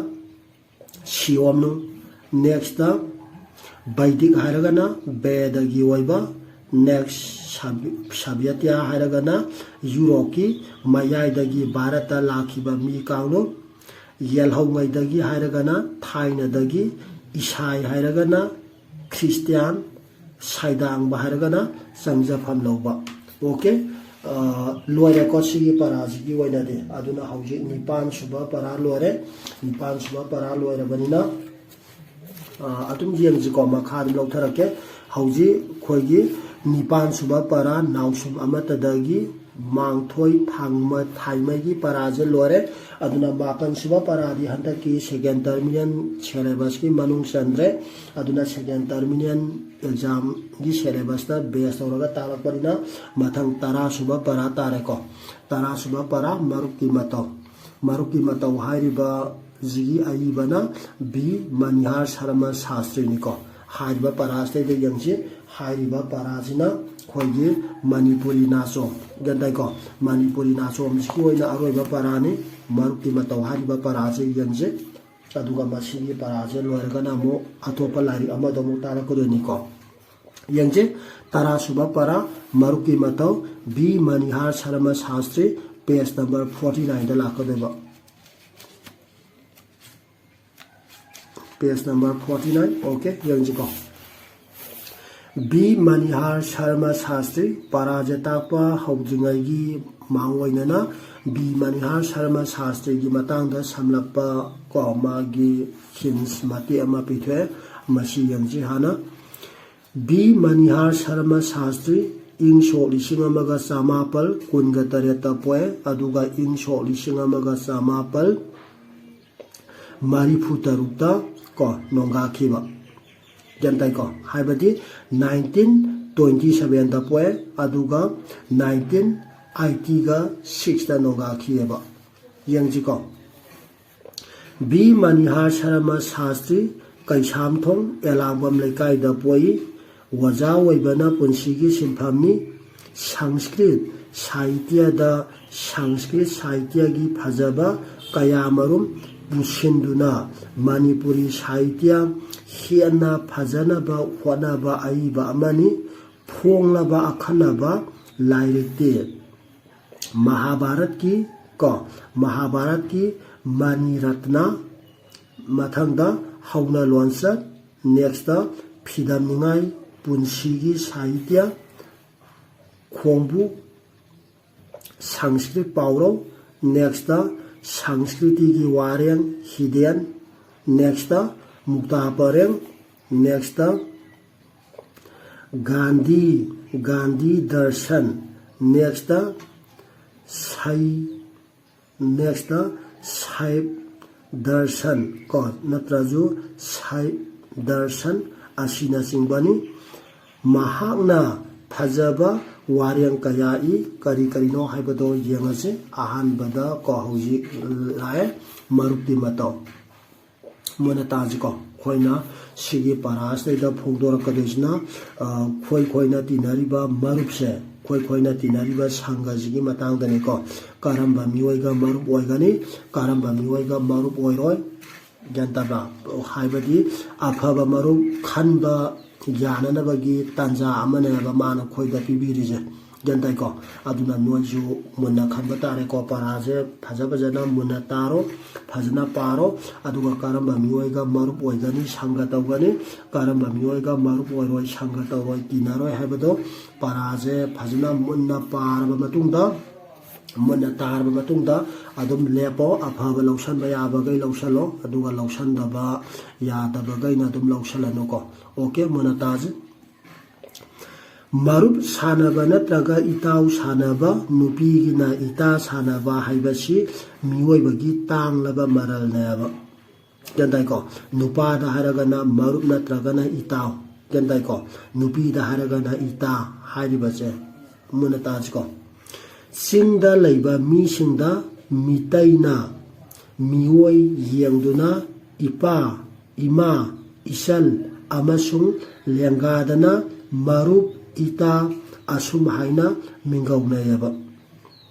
ꯁꯤꯌꯣꯝꯅꯨꯡ꯫ ꯅꯦꯛꯁꯇ ꯕꯩꯗꯤꯛ ꯍꯥꯏꯔꯒꯅ ꯕꯦꯗꯒꯤ ꯑꯣꯏꯕ꯫ ꯅꯦꯛꯁ ꯁꯥꯕ꯭ꯌꯇ꯭ꯌ ꯍꯥꯏꯔꯒꯅ ꯌꯨꯔꯣꯞꯀꯤ ꯃꯌꯥꯏꯗꯒꯤ ꯚꯥꯔꯠꯇ ꯂꯥꯛꯈꯤꯕ ꯃꯤ ꯀꯥꯡꯂꯨꯞ꯫ ꯌꯦꯜꯍꯧꯉꯩꯗꯒꯤ ꯍꯥꯏꯔꯒꯅ ꯊꯥꯏꯅꯗꯒꯤ꯫ ꯏꯁꯥꯏ ꯍꯥꯏꯔꯒꯅ ꯈ꯭ꯔꯤꯁꯇꯤꯌꯥꯟ꯫ ꯁꯥꯏꯗꯥꯡꯕ ꯍꯥꯏꯔꯒꯅ ꯆꯪꯖꯐꯝ ꯂꯧꯕ꯫ ꯑꯣꯀꯦ꯫ ꯑ, ꯂꯣꯏꯔꯦꯀꯣ ꯁꯤꯒꯤ ꯄꯔꯥꯁꯤꯒꯤ ꯑꯣꯏꯅꯗꯤ꯫ ꯑꯗꯨꯅ ꯍꯧꯖꯤꯛ ꯅꯤꯄꯥꯟ ꯁꯨꯕ ꯄꯔꯥ ꯂꯣꯏꯔꯦ꯫ ꯅꯤꯄꯥꯟ ꯁꯨꯕ ꯄꯔꯥ ꯂꯣꯏꯔꯕꯅꯤꯅ, ꯑ, ꯑꯗꯨꯝ ꯌꯦꯡꯁꯤꯀꯣ, ꯃꯈꯥ ꯑꯗꯨꯝ ꯂꯧꯊꯔꯛꯀꯦ꯫ ꯍꯧꯖꯤꯛ ꯑꯩꯈꯣꯏꯒꯤ ꯅꯤꯄꯥꯟ ꯁꯨꯕ ꯄꯔꯥ ꯅꯥꯎꯁꯨꯝ ꯑꯃꯠꯇꯗꯒꯤ ꯃꯥꯡꯊꯣꯏ ꯊꯥꯡꯃ-, ꯊꯥꯏꯃꯩꯒꯤ ꯄꯔꯥꯁꯦ ꯂꯣꯏꯔꯦ꯫ ꯑꯗꯨꯅ ꯃꯥꯄꯟ ꯁꯨꯕ ꯄꯔꯥꯗꯤ ꯍꯟꯗꯛꯀꯤ second terminal syllabusꯀꯤ ꯃꯅꯨꯡ ꯆꯟꯗ꯭ꯔꯦ꯫ ꯑꯗꯨꯅ second terminal examꯒꯤ syllabusꯇ base ꯇꯧꯔꯒ ꯇꯥꯛꯂꯛꯄꯅꯤꯅ ꯃꯊꯪ ꯇꯔꯥ ꯁꯨꯕ ꯄꯔꯥ ꯇꯥꯔꯦꯀꯣ꯫ ꯇꯔꯥ ꯁꯨꯕ ꯄꯔꯥ ꯃꯔꯨꯞꯀꯤ ꯃꯇꯧ꯫ ꯃꯔꯨꯞꯀꯤ ꯃꯇꯧ ꯍꯥꯏꯔꯤꯕꯁꯤꯒꯤ ꯑꯏꯕꯅ ꯕꯤ ꯃꯅꯤꯍꯥꯔ ꯁꯔꯃ ꯁꯥꯁꯇ꯭ꯔꯤꯅꯤꯀꯣ꯫ ꯍꯥꯏꯔꯤꯕ ꯄꯔꯥꯁꯤꯗꯩꯗ ꯌꯦꯡꯁꯤ꯫ ꯍꯥꯏꯔꯤꯕ ꯄꯔꯥꯁꯤꯅ ꯑꯩꯈꯣꯏꯒꯤ ꯃꯅꯤꯄꯨꯔꯤ ꯅꯥꯆꯣꯝ, ꯒ꯭ꯌꯥꯟ ꯇꯥꯏꯀꯣ? ꯃꯅꯤꯄꯨꯔꯤ ꯅꯥꯆꯣꯝꯁꯤꯒꯤ ꯑꯣꯏꯅ ꯑꯔꯣꯏꯕ ꯄꯔꯥꯅꯤ꯫ ꯃꯔꯨꯞꯀꯤ ꯃꯇꯧ ꯍꯥꯏꯔꯤꯕ ꯄꯔꯥꯁꯦ ꯌꯦꯡꯁꯤ꯫ ꯑꯗꯨꯒ ꯃꯁꯤꯒꯤ ꯄꯔꯥꯁꯦ ꯂꯣꯏꯔꯒꯅ ꯑꯃꯨꯛ ꯑꯇꯣꯞꯄ ꯂꯥꯏꯔꯤꯛ ꯑꯃꯗ ꯑꯃꯨꯛ ꯇꯥꯔꯛꯀꯗꯣꯏꯅꯤꯀꯣ꯫ ꯌꯦꯡꯁꯤ, ꯇꯔꯥ ꯁꯨꯕ ꯄꯔꯥ, ꯃꯔꯨꯞꯀꯤ ꯃꯇꯧ, B Manihar Sharma Shastri, page number forty nineꯗ ꯂꯥꯛꯀꯗꯣꯏꯕ꯫ Page number forty nine, okay, ꯌꯦꯡꯁꯤꯀꯣ꯫ ꯕꯤ ꯃꯅꯤꯍꯥꯔ ꯁꯔꯃ ꯁꯥꯁꯇ꯭ꯔꯤ, ꯄꯔꯥꯁꯦ ꯇꯥꯛꯄ ꯍꯧꯗ꯭ꯔꯤꯉꯩꯒꯤ ꯃꯥꯡꯑꯣꯏꯅꯅ ꯕꯤ ꯃꯅꯤꯍꯥꯔ ꯁꯔꯃ ꯁꯥꯁꯇ꯭ꯔꯤꯒꯤ ꯃꯇꯥꯡꯗ ꯁꯝꯂꯞꯄ ꯀꯣ, ꯃꯥꯒꯤ hints ꯃꯇꯦꯛ ꯑꯃ ꯄꯤꯊꯣꯛꯑꯦ꯫ ꯃꯁꯤ ꯌꯦꯡꯁꯤ ꯍꯥꯟꯅ꯫ ꯕꯤ ꯃꯅꯤꯍꯥꯔ ꯁꯔꯃ ꯁꯥꯁꯇ꯭ꯔꯤ, ꯏꯪ ꯁꯣꯛ ꯂꯤꯁꯤꯡ ꯑꯃꯒ ꯆꯃꯥꯄꯜ ꯀꯨꯟꯒ ꯇꯔꯦꯠꯇ ꯄꯣꯛꯑꯦ, ꯑꯗꯨꯒ ꯏꯪ ꯁꯣꯛ ꯂꯤꯁꯤꯡ ꯑꯃꯒ ꯆꯃꯥꯄꯜ ꯃꯔꯤꯐꯨ ꯇꯔꯨꯛꯇ ꯀꯣ ꯅꯣꯡꯒꯥꯈꯤꯕ꯫ ꯒ꯭ꯌꯥꯟ ꯇꯥꯏꯀꯣ? ꯍꯥꯏꯕꯗꯤ nineteen twenty sevenꯗ ꯄꯣꯛꯑꯦ, ꯑꯗꯨꯒ nineteen eightyꯒ sixꯇ ꯅꯣꯡꯒꯥꯈꯤꯑꯕ꯫ ꯌꯦꯡꯁꯤꯀꯣ꯫ ꯕꯤ ꯃꯅꯤꯍꯥꯔ ꯁꯔꯃ ꯁꯥꯁꯇ꯭ꯔꯤ, ꯀꯩꯁꯥꯝꯊꯣꯡ ꯑꯦꯂꯥꯡꯕꯝ ꯂꯩꯀꯥꯏꯗ ꯄꯣꯛꯏ꯫ ꯑꯣꯖꯥ ꯑꯣꯏꯕꯅ ꯄꯨꯟꯁꯤꯒꯤ ꯁꯤꯟꯐꯝꯅꯤ꯫ ꯁꯪꯁꯀ꯭ꯔꯤꯠ ꯁꯥꯍꯤꯇ꯭ꯌꯗ, ꯁꯪꯁꯀ꯭ꯔꯤꯠ ꯁꯥꯍꯤꯇ꯭ꯌꯒꯤ ꯐꯖꯕ ꯀꯌꯥꯃꯔꯨꯝ ꯄꯨꯁꯤꯟꯗꯨꯅ ꯃꯅꯤꯄꯨꯔꯤ ꯁꯥꯍꯤꯇ꯭ꯌ ꯍꯦꯟꯅ ꯐꯖꯅꯕ ꯍꯣꯠꯅꯕ ꯑꯏꯕ ꯑꯃꯅꯤ꯫ ꯐꯣꯡꯂꯕ ꯑꯈꯟꯅꯕ ꯂꯥꯏꯔꯤꯛꯇꯤ ꯃꯍꯥꯚꯥꯔꯠꯀꯤ ꯀꯣ, ꯃꯍꯥꯚꯥꯔꯠꯀꯤ ꯃꯅꯤ ꯔꯠꯅ, ꯃꯊꯪꯗ ꯍꯧꯅ ꯂꯣꯟꯆꯠ, next ꯐꯤꯗꯝꯅꯤꯉꯥꯏ ꯄꯨꯟꯁꯤꯒꯤ ꯁꯥꯍꯤꯇ꯭ꯌ, ꯈꯣꯡꯕꯨ ꯁꯪꯁꯀ꯭ꯔꯤꯠ ꯄꯥꯎꯔꯧ꯫ Next, ꯁꯪꯁꯀ꯭ꯔꯤꯇꯤꯒꯤ ꯋꯥꯔꯦꯡ ꯍꯤꯗꯦꯟ꯫ Next, ꯃꯨꯛꯇꯥ ꯄꯔꯦꯡ꯫ Next, ꯒꯥꯟꯙꯤ, ꯒꯥꯟꯙꯤ ꯗꯔꯁꯟ꯫ Next, ꯁꯩ Next, ꯁꯥꯍꯤꯕ ꯗꯔꯁꯟ ꯀꯣ, ꯅꯠꯇ꯭ꯔꯁꯨ ꯁꯥꯍꯤꯕ ꯗꯔꯁꯟ ꯑꯁꯤꯅꯆꯤꯡꯕꯅꯤ꯫ ꯃꯍꯥꯛꯅ ꯐꯖꯕ ꯋꯥꯔꯦꯡ ꯀꯌꯥ ꯏ꯫ ꯀꯔꯤ ꯀꯔꯤꯅꯣ ꯍꯥꯏꯕꯗꯣ ꯌꯦꯡꯉꯁꯤ꯫ ꯑꯍꯥꯟꯕꯗ ꯀꯣ, ꯍꯧꯖꯤꯛ ꯂꯥꯛꯑꯦ, ꯃꯔꯨꯞꯇꯤ ꯃꯇꯧ꯫ ꯃꯨꯟꯅ ꯇꯥꯁꯤꯀꯣ꯫ ꯑꯩꯈꯣꯏꯅ ꯁꯤꯒꯤ ꯄꯔꯥꯁꯤꯗꯩꯗ ꯐꯣꯡꯗꯣꯔꯛꯀꯗꯣꯏꯁꯤꯅ, ꯑ, ꯈꯣꯏ ꯈꯣꯏꯅ ꯇꯤꯟꯅꯔꯤꯕ ꯃꯔꯨꯞꯁꯦ, ꯈꯣꯏ ꯈꯣꯏꯅ ꯇꯤꯟꯅꯔꯤꯕ ꯁꯪꯒꯁꯤꯒꯤ ꯃꯇꯥꯡꯗꯅꯤꯀꯣ꯫ ꯀꯔꯝꯕ ꯃꯤꯑꯣꯏꯒ ꯃꯔꯨꯞ ꯑꯣꯏꯒꯅꯤ, ꯀꯔꯝꯕ ꯃꯤꯑꯣꯏꯒ ꯃꯔꯨꯞ ꯑꯣꯏꯔꯣꯏ, ꯒ꯭ꯌꯥꯟ ꯇꯥꯕ꯭ꯔꯥ? ꯍꯥꯏꯕꯗꯤ ꯑꯐꯕ ꯃꯔꯨꯞ ꯈꯟꯕ ꯌꯥꯅꯅꯕꯒꯤ ꯇꯥꯟꯖꯥ ꯑꯃꯅꯦꯕ ꯃꯥꯅ ꯑꯩꯈꯣꯏꯗ ꯄꯤꯕꯤꯔꯤꯁꯦ꯫ ꯒ꯭ꯌꯥꯟ ꯇꯥꯏꯀꯣ? ꯑꯗꯨꯅ ꯅꯣꯏꯁꯨ ꯃꯨꯟꯅ ꯈꯟꯕ ꯇꯥꯔꯦꯀꯣ꯫ ꯄꯔꯥꯁꯦ ꯐꯖ ꯐꯖꯅ ꯃꯨꯟꯅ ꯇꯥꯔꯣ, ꯐꯖꯅ ꯄꯥꯔꯣ꯫ ꯑꯗꯨꯒ ꯀꯔꯝꯕ ꯃꯤꯑꯣꯏꯒ ꯃꯔꯨꯞ ꯑꯣꯏꯒꯅꯤ, ꯁꯪꯒ ꯇꯧꯒꯅꯤ, ꯀꯔꯝꯕ ꯃꯤꯑꯣꯏꯒ ꯃꯔꯨꯞ ꯑꯣꯏꯔꯣꯏ, ꯁꯪꯒ ꯇꯧꯔꯣꯏ, ꯇꯤꯟꯅꯔꯣꯏ ꯍꯥꯏꯕꯗꯣ ꯄꯔꯥꯁꯦ ꯐꯖꯅ ꯃꯨꯟꯅ ꯄꯥꯔꯕ ꯃꯇꯨꯡꯗ, ꯃꯨꯟꯅ ꯇꯥꯔꯕ ꯃꯇꯨꯡꯗ ꯑꯗꯨꯝ ꯂꯦꯞꯄꯣ꯫ ꯑꯐꯕ ꯂꯧꯁꯟꯕ ꯌꯥꯕꯈꯩ ꯂꯧꯁꯜꯂꯣ, ꯑꯗꯨꯒ ꯂꯧꯁꯟꯗꯕ ꯌꯥꯗꯕꯈꯩꯅ ꯑꯗꯨꯝ ꯂꯧꯁꯜꯂꯅꯨꯀꯣ꯫ ꯑꯣꯀꯦ, ꯃꯨꯟꯅ ꯇꯥꯁꯤ꯫ ꯃꯔꯨꯞ ꯁꯥꯟꯅꯕ ꯅꯠꯇ꯭ꯔꯒ ꯏꯇꯥꯎ ꯁꯥꯟꯅꯕ, ꯅꯨꯄꯤꯒꯤꯅ ꯏꯇꯥ ꯁꯥꯟꯅꯕ ꯍꯥꯏꯕꯁꯤ ꯃꯤꯑꯣꯏꯕꯒꯤ ꯇꯥꯡꯂꯕ ꯃꯔꯜꯅꯦꯕ꯫ ꯒ꯭ꯌꯥꯟ ꯇꯥꯏꯀꯣ? ꯅꯨꯄꯥꯗ ꯍꯥꯏꯔꯒꯅ ꯃꯔꯨꯞ ꯅꯠꯇ꯭ꯔꯒꯅ ꯏꯇꯥꯎ꯫ ꯒ꯭ꯌꯥꯟ ꯇꯥꯏꯀꯣ? ꯅꯨꯄꯤꯗ ꯍꯥꯏꯔꯒꯅ ꯏꯇꯥ ꯍꯥꯏꯔꯤꯕꯁꯦ꯫ ꯃꯨꯟꯅ ꯇꯥꯁꯤꯀꯣ꯫ ꯆꯤꯡꯗ ꯂꯩꯕ ꯃꯤꯁꯤꯡꯗ ꯃꯤꯇꯩꯅ ꯃꯤꯑꯣꯏ ꯌꯦꯡꯗꯨꯅ ꯏꯄꯥ, ꯏꯃꯥ, ꯏꯆꯜ ꯑꯃꯁꯨꯡ ꯂꯦꯡꯒꯥꯗꯅ ꯃꯔꯨꯞ, ꯏꯇꯥ ꯑꯁꯨꯝ ꯍꯥꯏꯅ ꯃꯤꯡꯒꯧꯅꯩꯌꯦꯕ꯫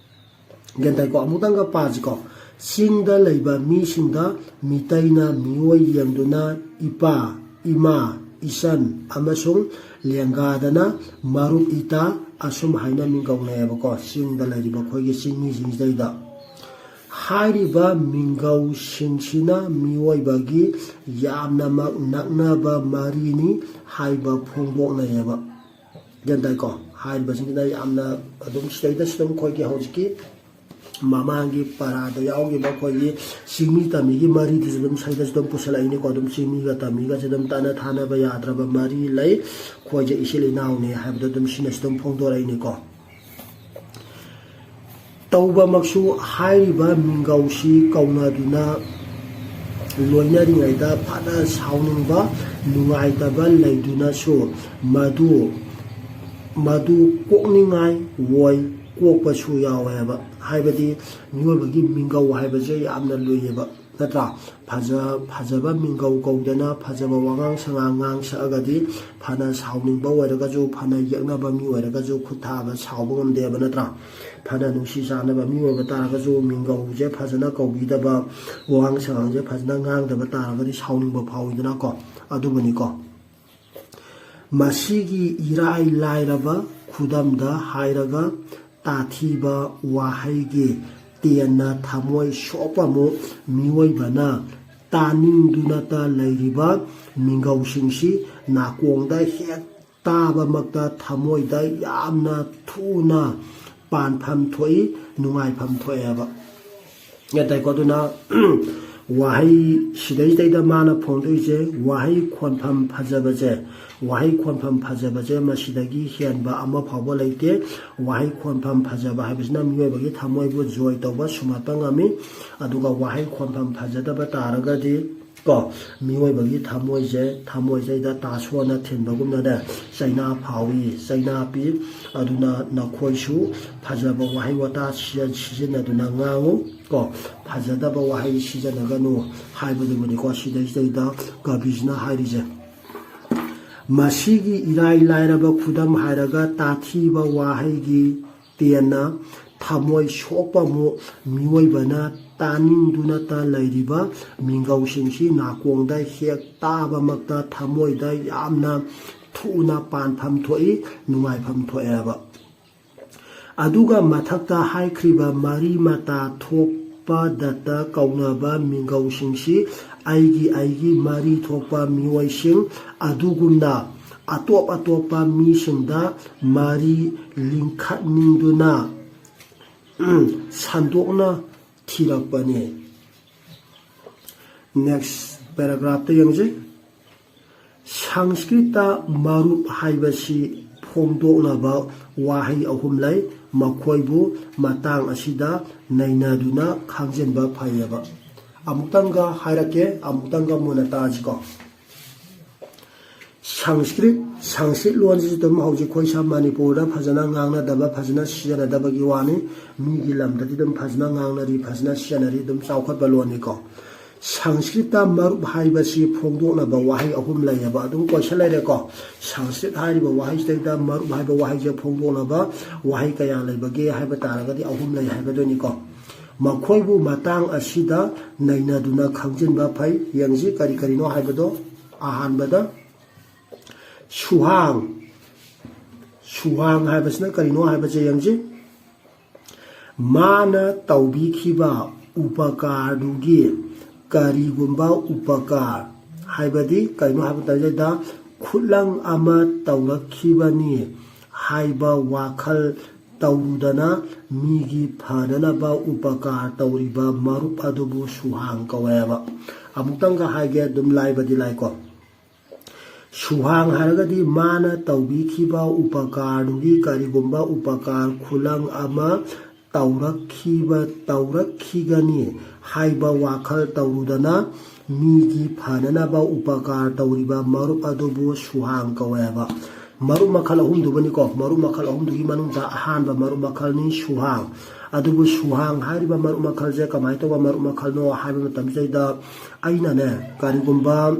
ꯒ꯭ꯌꯥꯟ ꯇꯥꯏꯀꯣ? ꯑꯃꯨꯛꯇꯪꯒ ꯄꯥꯁꯤꯀꯣ꯫ ꯆꯤꯡꯗ ꯂꯩꯕ ꯃꯤꯁꯤꯡꯗ ꯃꯤꯇꯩꯅ ꯃꯤꯑꯣꯏ ꯌꯦꯡꯗꯨꯅ ꯏꯄꯥ, ꯏꯃꯥ, ꯏꯆꯟ ꯑꯃꯁꯨꯡ ꯂꯦꯡꯒꯥꯗꯅ ꯃꯔꯨꯞ, ꯏꯇꯥ ꯑꯁꯨꯝ ꯍꯥꯏꯅ ꯃꯤꯡꯒꯧꯅꯩꯌꯦꯕꯀꯣ, ꯆꯤꯡꯗ ꯂꯩꯔꯤꯕ ꯑꯩꯈꯣꯏꯒꯤ ꯆꯤꯡꯃꯤꯁꯤꯡꯁꯤꯗꯩꯗ꯫ ꯍꯥꯏꯔꯤꯕ ꯃꯤꯡꯒꯧꯁꯤꯡꯁꯤꯅ ꯃꯤꯑꯣꯏꯕꯒꯤ ꯌꯥꯝꯅꯃꯛ ꯅꯛꯅꯕ ꯃꯔꯤꯅꯤ ꯍꯥꯏꯕ ꯐꯣꯡꯗꯣꯛꯅꯩꯌꯦꯕ꯫ ꯒ꯭ꯌꯥꯟ ꯇꯥꯏꯀꯣ? ꯍꯥꯏꯔꯤꯕꯁꯤꯡꯁꯤꯅ ꯌꯥꯝꯅ ꯑꯗꯨꯝ ꯁꯤꯗꯩꯗꯁꯨ ꯑꯗꯨꯝ ꯑꯩꯈꯣꯏꯒꯤ ꯍꯧꯖꯤꯛꯀꯤ ꯃꯃꯥꯡꯒꯤ ꯄꯔꯥꯗ ꯌꯥꯎꯈꯤꯕ ꯑꯩꯈꯣꯏꯒꯤ ꯆꯤꯡꯃꯤ ꯇꯝꯃꯤꯒꯤ ꯃꯔꯤꯗꯨꯁꯨ ꯑꯗꯨꯝ ꯁꯤꯗꯩꯗꯁꯨ ꯑꯗꯨꯝ ꯄꯨꯁꯜꯂꯛꯏꯅꯤꯀꯣ꯫ ꯑꯗꯨꯝ ꯆꯤꯡꯃꯤꯒ ꯇꯝꯃꯤꯒꯁꯦ ꯑꯗꯨꯝ ꯇꯠꯅ ꯊꯥꯅꯕ ꯌꯥꯗ꯭ꯔꯕ ꯃꯔꯤ ꯂꯩ, ꯑꯩꯈꯣꯏꯁꯦ ꯏꯆꯤꯜ ꯏꯅꯥꯎꯅꯦ ꯍꯥꯏꯕꯗꯣ ꯑꯗꯨꯝ ꯁꯤꯅꯁꯨ ꯑꯗꯨꯝ ꯐꯣꯡꯗꯣꯔꯛꯏꯅꯤꯀꯣ꯫ ꯇꯧꯕꯃꯛꯁꯨ ꯍꯥꯏꯔꯤꯕ ꯃꯤꯡꯒꯧꯁꯤ ꯀꯧꯅꯗꯨꯅ ꯂꯣꯏꯅꯔꯤꯉꯩꯗ ꯐꯅ ꯁꯥꯎꯅꯤꯡꯕ, ꯅꯨꯡꯉꯥꯏꯇꯕ ꯂꯩꯗꯨꯅꯁꯨ ꯃꯗꯨ ꯃꯗꯨ ꯀꯣꯛꯅꯤꯡꯉꯥꯏ ꯑꯣꯏ, ꯀꯣꯛꯄꯁꯨ ꯌꯥꯎꯋꯦꯕ꯫ ꯍꯥꯏꯕꯗꯤ ꯃꯤꯑꯣꯏꯕꯒꯤ ꯃꯤꯡꯒꯧ ꯍꯥꯏꯕꯁꯦ ꯌꯥꯝꯅ ꯂꯨꯏꯌꯦꯕ, ꯅꯠꯇ꯭ꯔꯥ? ꯐꯖ ꯐꯖꯕ ꯃꯤꯡꯒꯧ ꯀꯧꯗꯅ ꯐꯖꯕ ꯋꯥꯉꯥꯡ ꯁꯉꯥꯡ ꯉꯥꯡ ꯁꯛꯑꯒꯗꯤ ꯐꯅ ꯁꯥꯎꯅꯤꯡꯕ ꯑꯣꯏꯔꯒꯁꯨ, ꯐꯅ ꯌꯦꯛꯅꯕ ꯃꯤ ꯑꯣꯏꯔꯒꯁꯨ ꯈꯨꯠ ꯊꯥꯕ ꯁꯥꯎꯕ ꯉꯝꯗꯦꯕ, ꯅꯠꯇ꯭ꯔꯥ? ꯐꯅ ꯅꯨꯡꯁꯤ ꯆꯥꯟꯅꯕ ꯃꯤ ꯑꯣꯏꯕ ꯇꯥꯔꯒꯁꯨ ꯃꯤꯡꯒꯧꯁꯦ ꯐꯖꯅ ꯀꯧꯕꯤꯗꯕ, ꯋꯥꯉꯥꯡ ꯁꯉꯥꯡꯁꯦ ꯐꯖꯅ ꯉꯥꯡꯗꯕ ꯇꯥꯔꯒꯗꯤ ꯁꯥꯎꯅꯤꯡꯕ ꯐꯥꯎꯏꯗꯅꯀꯣ꯫ ꯑꯗꯨꯕꯨꯅꯤꯀꯣ꯫ ꯃꯁꯤꯒꯤ ꯏꯔꯥꯏ ꯂꯥꯏꯔꯕ ꯈꯨꯗꯝꯗ ꯍꯥꯏꯔꯒ ꯇꯥꯊꯤꯕ ꯋꯥꯍꯩꯒꯤ ꯇꯦꯟꯅ ꯊꯃꯣꯏ ꯁꯣꯛꯄꯃꯨꯛ ꯃꯤꯑꯣꯏꯕꯅ ꯇꯥꯅꯤꯡꯗꯨꯅꯇ ꯂꯩꯔꯤꯕ ꯃꯤꯡꯒꯧꯁꯤꯡꯁꯤ ꯅꯥꯀꯣꯡꯗ ꯍꯦꯛ ꯇꯥꯕꯃꯛꯇ ꯊꯃꯣꯏꯗ ꯌꯥꯝꯅ ꯊꯨꯅ ꯄꯥꯟꯐꯝ ꯊꯣꯛꯏ, ꯅꯨꯡꯉꯥꯏꯐꯝ ꯊꯣꯛꯑꯦꯕ꯫ ꯒ꯭ꯌꯥꯟ ꯇꯥꯏꯀꯣ? ꯑꯗꯨꯅ ꯋꯥꯍꯩ ꯁꯤꯗꯩꯁꯤꯗꯩꯗ ꯃꯥꯅ ꯐꯣꯡꯗꯣꯛꯏꯁꯦ, ꯋꯥꯍꯩ ꯈꯣꯟꯐꯝ ꯐꯖꯕꯁꯦ, ꯋꯥꯍꯩ ꯈꯣꯟꯐꯝ ꯐꯖꯕꯁꯦ ꯃꯁꯤꯗꯒꯤ ꯍꯦꯟꯕ ꯑꯃ ꯐꯥꯎꯕ ꯂꯩꯇꯦ꯫ ꯋꯥꯍꯩ ꯈꯣꯟꯐꯝ ꯐꯖꯕ ꯍꯥꯏꯕꯁꯤꯅ ꯃꯤꯑꯣꯏꯕꯒꯤ ꯊꯃꯣꯏꯕꯨ ꯖꯣꯏ ꯇꯧꯕ, ꯁꯨꯝꯍꯠꯄ ꯉꯝꯃꯤ꯫ ꯑꯗꯨꯒ ꯋꯥꯍꯩ ꯈꯣꯟꯐꯝ ꯐꯖꯗꯕ ꯇꯥꯔꯒꯗꯤ ꯀꯣ, ꯃꯤꯑꯣꯏꯕꯒꯤ ꯊꯃꯣꯏꯁꯦ, ꯊꯃꯣꯏꯁꯤꯗ ꯇꯥꯁꯣꯟꯅ ꯊꯤꯟꯕꯒꯨꯝꯅꯅꯦ, ꯆꯩꯅꯥ ꯐꯥꯎꯏ, ꯆꯩꯅꯥ ꯄꯤ꯫ ꯑꯗꯨꯅ ꯅꯈꯣꯏꯁꯨ ꯐꯖꯕ ꯋꯥꯍꯩ ꯋꯥꯇꯥ ꯁꯤꯖ-, ꯁꯤꯖꯤꯟꯅꯗꯨꯅ ꯉꯥꯡꯉꯨ ꯀꯣ, ꯐꯖꯗꯕ ꯋꯥꯍꯩ ꯁꯤꯖꯤꯟꯅꯒꯅꯨ ꯍꯥꯏꯕꯗꯨꯕꯨꯅꯤꯀꯣ ꯁꯤꯗꯩꯁꯤꯗꯩꯗ ꯀꯕꯤꯁꯤꯅ ꯍꯥꯏꯔꯤꯁꯦ꯫ ꯃꯁꯤꯒꯤ ꯏꯔꯥꯏ ꯂꯥꯏꯔꯕ ꯈꯨꯗꯝ ꯍꯥꯏꯔꯒ ꯇꯥꯊꯤꯕ ꯋꯥꯍꯩꯒꯤ ꯇꯦꯟꯅ ꯊꯃꯣꯏ ꯁꯣꯛꯄꯃꯨꯛ ꯃꯤꯑꯣꯏꯕꯅ ꯇꯥꯅꯤꯡꯗꯨꯅꯇ ꯂꯩꯔꯤꯕ ꯃꯤꯡꯒꯧꯁꯤꯡꯁꯤ ꯅꯥꯀꯣꯡꯗ ꯍꯦꯛ ꯇꯥꯕꯃꯛꯇ ꯊꯃꯣꯏꯗ ꯌꯥꯝꯅ ꯊꯨꯅ ꯄꯥꯟꯐꯝ ꯊꯣꯛꯏ, ꯅꯨꯡꯉꯥꯏꯐꯝ ꯊꯣꯛꯑꯦꯕ꯫ ꯑꯗꯨꯒ ꯃꯊꯛꯇ ꯍꯥꯏꯈ꯭ꯔꯤꯕ ꯃꯔꯤ ꯃꯇꯥ ꯊꯣꯛꯄ ꯗꯠꯇ ꯀꯧꯅꯕ ꯃꯤꯡꯒꯧꯁꯤꯡꯁꯤ ꯑꯩꯒꯤ ꯑꯩꯒꯤ ꯃꯔꯤ ꯊꯣꯛꯄ ꯃꯤꯑꯣꯏꯁꯤꯡ ꯑꯗꯨꯒꯨꯝꯅ ꯑꯇꯣꯞ ꯑꯇꯣꯞꯄ ꯃꯤꯁꯤꯡꯗ ꯃꯔꯤ ꯂꯤꯡꯈꯠꯅꯤꯡꯗꯨꯅ ꯁꯟꯗꯣꯛꯅ ꯊꯤꯔꯛꯄꯅꯤ꯫ Next paragraphꯇ ꯌꯦꯡꯁꯤ꯫ ꯁꯪꯁꯀ꯭ꯔꯤꯠꯇ ꯃꯔꯨꯞ ꯍꯥꯏꯕꯁꯤ ꯐꯣꯡꯗꯣꯛꯅꯕ ꯋꯥꯍꯩ ꯑꯍꯨꯝ ꯂꯩ꯫ ꯃꯈꯣꯏꯕꯨ ꯃꯇꯥꯡ ꯑꯁꯤꯗ ꯅꯩꯅꯗꯨꯅ ꯈꯪꯖꯤꯟꯕ ꯐꯩꯌꯦꯕ꯫ ꯑꯃꯨꯛꯇꯪꯒ ꯍꯥꯏꯔꯛꯀꯦ, ꯑꯃꯨꯛꯇꯪꯒ ꯃꯨꯟꯅ ꯇꯥꯁꯤꯀꯣ꯫ ꯁꯪꯁꯀ꯭ꯔꯤꯠ, ꯁꯪꯁꯀ꯭ꯔꯤꯠ ꯂꯣꯟꯁꯤꯁꯨ ꯑꯗꯨꯝ ꯍꯧꯖꯤꯛ ꯑꯩꯈꯣꯏ ꯁꯝ ꯃꯅꯤꯄꯨꯔꯗ ꯐꯖꯅ ꯉꯥꯡꯅꯗꯕ, ꯐꯖꯅ ꯁꯤꯖꯤꯟꯅꯗꯕꯒꯤ ꯋꯥꯅꯤ꯫ ꯃꯤꯒꯤ ꯂꯝꯗꯗꯤ ꯑꯗꯨꯝ ꯐꯖꯅ ꯉꯥꯡꯅꯔꯤ, ꯐꯖꯅ ꯁꯤꯖꯤꯟꯅꯔꯤ, ꯑꯗꯨꯝ ꯆꯥꯎꯈꯠꯄ ꯂꯣꯟꯅꯤꯀꯣ꯫ ꯁꯪꯁꯀ꯭ꯔꯤꯠꯇ ꯃꯔꯨꯞ ꯍꯥꯏꯕꯁꯤ ꯐꯣꯡꯗꯣꯛꯅꯕ ꯋꯥꯍꯩ ꯑꯍꯨꯝ ꯂꯩꯌꯦꯕ꯫ ꯑꯗꯨꯝ question ꯂꯩꯔꯦꯀꯣ꯫ ꯁꯪꯁꯀ꯭ꯔꯤꯠ ꯍꯥꯏꯔꯤꯕ ꯋꯥꯍꯩꯁꯤꯗꯩꯗ ꯃꯔꯨꯞ ꯍꯥꯏꯕ ꯋꯥꯍꯩꯁꯦ ꯐꯣꯡꯗꯣꯛꯅꯕ ꯋꯥꯍꯩ ꯀꯌꯥ ꯂꯩꯕꯒꯦ ꯍꯥꯏꯕ ꯇꯥꯔꯒꯗꯤ ꯑꯍꯨꯝ ꯂꯩ ꯍꯥꯏꯕꯗꯨꯅꯤꯀꯣ꯫ ꯃꯈꯣꯏꯕꯨ ꯃꯇꯥꯡ ꯑꯁꯤꯗ ꯅꯩꯅꯗꯨꯅ ꯈꯪꯖꯤꯟꯕ ꯐꯩ꯫ ꯌꯦꯡꯁꯤ ꯀꯔꯤ ꯀꯔꯤꯅꯣ ꯍꯥꯏꯕꯗꯣ꯫ ꯑꯍꯥꯟꯕꯗ ꯁꯨꯍꯥꯡ꯫ ꯁꯨꯍꯥꯡ ꯍꯥꯏꯕꯁꯤꯅ ꯀꯔꯤꯅꯣ ꯍꯥꯏꯕꯁꯦ ꯌꯦꯡꯁꯤ꯫ ꯃꯥꯅ ꯇꯧꯕꯤꯈꯤꯕ ꯎꯄꯀꯥꯔꯗꯨꯒꯤ ꯀꯔꯤꯒꯨꯝꯕ ꯎꯄꯀꯥꯔ, ꯍꯥꯏꯕꯗꯤ ꯀꯩꯅꯣ ꯍꯥꯏꯕ ꯃꯇꯝꯗ ꯈꯨꯠꯂꯪ ꯑꯃ ꯇꯧꯔꯛꯈꯤꯕꯅꯤ ꯍꯥꯏꯕ ꯋꯥꯈꯜ ꯇꯧꯔꯨꯗꯅ ꯃꯤꯒꯤ ꯐꯅꯅꯕ ꯎꯄꯀꯥꯔ ꯇꯧꯔꯤꯕ ꯃꯔꯨꯞ ꯑꯗꯨꯕꯨ ꯁꯨꯍꯥꯡ ꯀꯧꯋꯦꯕ꯫ ꯑꯃꯨꯛꯇꯪꯒ ꯍꯥꯏꯒꯦ, ꯑꯗꯨꯝ ꯂꯥꯏꯕꯗꯤ ꯂꯥꯏꯀꯣ꯫ ꯁꯨꯍꯥꯡ ꯍꯥꯏꯔꯒꯗꯤ ꯃꯥꯅ ꯇꯧꯕꯤꯈꯤꯕ ꯎꯄꯀꯥꯔꯗꯨꯒꯤ ꯀꯔꯤꯒꯨꯝꯕ ꯎꯄꯀꯥꯔ ꯈꯨꯂꯪ ꯑꯃ ꯇꯧꯔꯛꯈꯤꯕ, ꯇꯧꯔꯛꯈꯤꯒꯅꯤ ꯍꯥꯏꯕ ꯋꯥꯈꯜ ꯇꯧꯔꯨꯗꯅ ꯃꯤꯒꯤ ꯐꯅꯅꯕ ꯎꯄꯀꯥꯔ ꯇꯧꯔꯤꯕ ꯃꯔꯨꯞ ꯑꯗꯨꯕꯨ ꯁꯨꯍꯥꯡ ꯀꯧꯋꯦꯕ꯫ ꯃꯔꯨꯞ ꯃꯈꯜ ꯑꯍꯨꯝꯗꯨꯕꯨꯅꯤꯀꯣ, ꯃꯔꯨꯞ ꯃꯈꯜ ꯑꯍꯨꯝꯗꯨꯒꯤ ꯃꯅꯨꯡꯗ ꯑꯍꯥꯟꯕ ꯃꯔꯨꯞ ꯃꯈꯜꯅꯤ ꯁꯨꯍꯥꯡ꯫ ꯑꯗꯨꯕꯨ ꯁꯨꯍꯥꯡ ꯍꯥꯏꯔꯤꯕ ꯃꯔꯨꯞ ꯃꯈꯜꯁꯦ ꯀꯃꯥꯏꯅ ꯇꯧꯕ ꯃꯔꯨꯞ ꯃꯈꯜꯅꯣ ꯍꯥꯏꯕ ꯃꯇꯝꯁꯤꯗꯩꯗ ꯑꯩꯅꯅꯦ, ꯀꯔꯤꯒꯨꯝꯕ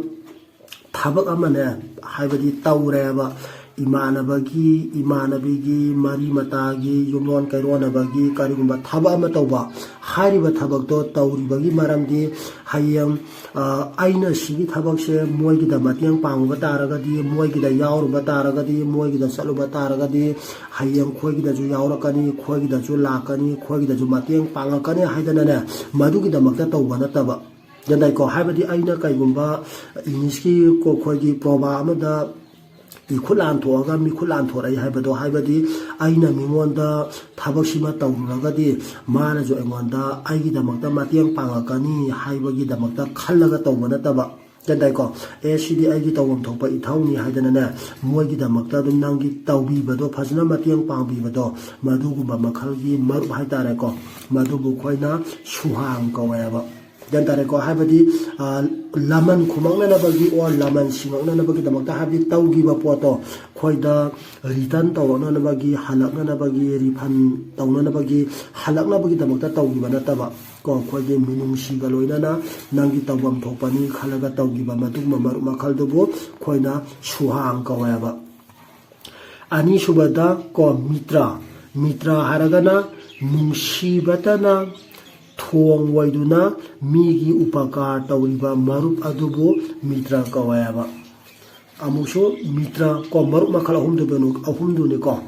ꯊꯕꯛ ꯑꯃꯅꯦ, ꯍꯥꯏꯕꯗꯤ ꯇꯧꯔꯦꯕ, ꯏꯃꯥꯟꯅꯕꯒꯤ, ꯏꯃꯥꯟꯅꯕꯤꯒꯤ, ꯃꯔꯤ ꯃꯇꯥꯒꯤ, ꯌꯨꯝꯂꯣꯟ ꯀꯩꯔꯣꯟꯅꯕꯒꯤ ꯀꯔꯤꯒꯨꯝꯕ ꯊꯕꯛ ꯑꯃ ꯇꯧꯕ, ꯍꯥꯏꯔꯤꯕ ꯊꯕꯛꯇꯣ ꯇꯧꯔꯤꯕꯒꯤ ꯃꯔꯝꯗꯤ ꯍꯌꯦꯡ, ꯑ, ꯑꯩꯅ ꯁꯤꯒꯤ ꯊꯕꯛꯁꯦ ꯃꯣꯏꯒꯤꯗ ꯃꯇꯦꯡ ꯄꯥꯡꯉꯨꯕ ꯇꯥꯔꯒꯗꯤ, ꯃꯣꯏꯒꯤꯗ ꯌꯥꯎꯔꯨꯕ ꯇꯥꯔꯒꯗꯤ, ꯃꯣꯏꯒꯤꯗ ꯆꯠꯂꯨꯕ ꯇꯥꯔꯒꯗꯤ ꯍꯌꯦꯡ ꯑꯩꯈꯣꯏꯒꯤꯗꯁꯨ ꯌꯥꯎꯔꯛꯀꯅꯤ, ꯑꯩꯈꯣꯏꯒꯤꯗꯁꯨ ꯂꯥꯛꯀꯅꯤ, ꯑꯩꯈꯣꯏꯒꯤꯗꯁꯨ ꯃꯇꯦꯡ ꯄꯥꯡꯉꯛꯀꯅꯤ ꯍꯥꯏꯗꯅꯅꯦ, ꯃꯗꯨꯒꯤꯗꯃꯛꯇ ꯇꯧꯕ ꯅꯠꯇꯕ꯫ ꯒ꯭ꯌꯥꯟ ꯇꯥꯏꯀꯣ? ꯍꯥꯏꯕꯗꯤ ꯑꯩꯅ ꯀꯩꯒꯨꯝꯕ Englishꯀꯤ ꯀꯣ-, ꯑꯩꯈꯣꯏꯒꯤ proverb ꯑꯃꯗ ꯏꯈꯨꯠ ꯂꯥꯟꯊꯣꯛꯑꯒ ꯃꯤꯈꯨꯠ ꯂꯥꯟꯊꯣꯔꯛꯏ ꯍꯥꯏꯕꯗꯣ, ꯍꯥꯏꯕꯗꯤ ꯑꯩꯅ ꯃꯤꯉꯣꯟꯗ ꯊꯕꯛꯁꯤꯃ ꯇꯧꯔꯨꯔꯒꯗꯤ ꯃꯥꯅꯁꯨ ꯑꯩꯉꯣꯟꯗ ꯑꯩꯒꯤꯗꯃꯛꯇ ꯃꯇꯦꯡ ꯄꯥꯡꯉꯛꯀꯅꯤ ꯍꯥꯏꯕꯒꯤꯗꯃꯛꯇ ꯈꯜꯂꯒ ꯇꯧꯕ ꯅꯠꯇꯕ, ꯒ꯭ꯌꯥꯟ ꯇꯥꯏꯀꯣ? ꯑꯦ, ꯁꯤꯗꯤ ꯑꯩꯒꯤ ꯇꯧꯐꯝ ꯊꯣꯛꯄ ꯏꯊꯧꯅꯤ ꯍꯥꯏꯗꯅꯅꯦ, ꯃꯣꯏꯒꯤꯗꯃꯛꯇ ꯑꯗꯨꯝ ꯅꯪꯒꯤ ꯇꯧꯕꯤꯕꯗꯣ, ꯐꯖꯅ ꯃꯇꯦꯡ ꯄꯥꯡꯕꯤꯕꯗꯣ, ꯃꯗꯨꯒꯨꯝꯕ ꯃꯈꯜꯒꯤ ꯃꯔꯨꯞ ꯍꯥꯏꯇꯥꯔꯦꯀꯣ, ꯃꯗꯨꯕꯨ ꯑꯩꯈꯣꯏꯅ ꯁꯨꯍꯥꯡ ꯀꯧꯋꯦꯕ꯫ ꯒ꯭ꯌꯥꯟ ꯇꯥꯔꯦꯀꯣ? ꯍꯥꯏꯕꯗꯤ, ꯑ, ꯂꯃꯟ ꯈꯨꯝꯃꯛꯅꯅꯕꯒꯤ ꯑꯣꯔ ꯂꯃꯟ ꯁꯤꯡꯉꯛꯅꯅꯕꯒꯤꯗꯃꯛꯇ, ꯍꯥꯏꯕꯗꯤ ꯇꯧꯈꯤꯕ ꯄꯣꯠꯇꯣ ꯑꯩꯈꯣꯏꯗ ꯔꯤꯇꯔꯟ ꯇꯧꯔꯛꯅꯅꯕꯒꯤ, ꯍꯜꯂꯛꯅꯅꯕꯒꯤ, ꯔꯤꯐꯟ ꯇꯧꯅꯅꯕꯒꯤ, ꯍꯜꯂꯛꯅꯕꯒꯤꯗꯃꯛꯇ ꯇꯧꯈꯤꯕ ꯅꯠꯇꯕ ꯀꯣ, ꯑꯩꯈꯣꯏꯒꯤ ꯃꯤꯅꯨꯡꯁꯤꯒ ꯂꯣꯏꯅꯅ ꯅꯪꯒꯤ ꯇꯧꯐꯝ ꯊꯣꯛꯄꯅꯤ ꯈꯜꯂꯒ ꯇꯧꯈꯤꯕ ꯃꯗꯨꯒꯨꯝꯕ ꯃꯔꯨꯞ ꯃꯈꯜꯗꯨꯕꯨ ꯑꯩꯈꯣꯏꯅ ꯁꯨꯍꯥꯡ ꯀꯧꯋꯦꯕ꯫ ꯑꯅꯤꯁꯨꯕꯗ ꯀꯣ, ꯃꯤꯇ꯭ꯔ꯫ ꯃꯤꯇ꯭ꯔ ꯍꯥꯏꯔꯒꯅ ꯅꯨꯡꯁꯤꯕꯇꯅ ꯊꯣꯡ ꯑꯣꯏꯗꯨꯅ ꯃꯤꯒꯤ ꯎꯄꯀꯥꯔ ꯇꯧꯔꯤꯕ ꯃꯔꯨꯞ ꯑꯗꯨꯕꯨ ꯃꯤꯇ꯭ꯔ ꯀꯧꯋꯦꯕ꯫ ꯑꯃꯨꯛꯁꯨ ꯃꯤꯇ꯭ꯔ ꯀꯣ, ꯃꯔꯨꯞ ꯃꯈꯜ ꯑꯍꯨꯝꯗꯨꯕꯨ-, ꯑꯍꯨꯝꯗꯨꯅꯤꯀꯣ꯫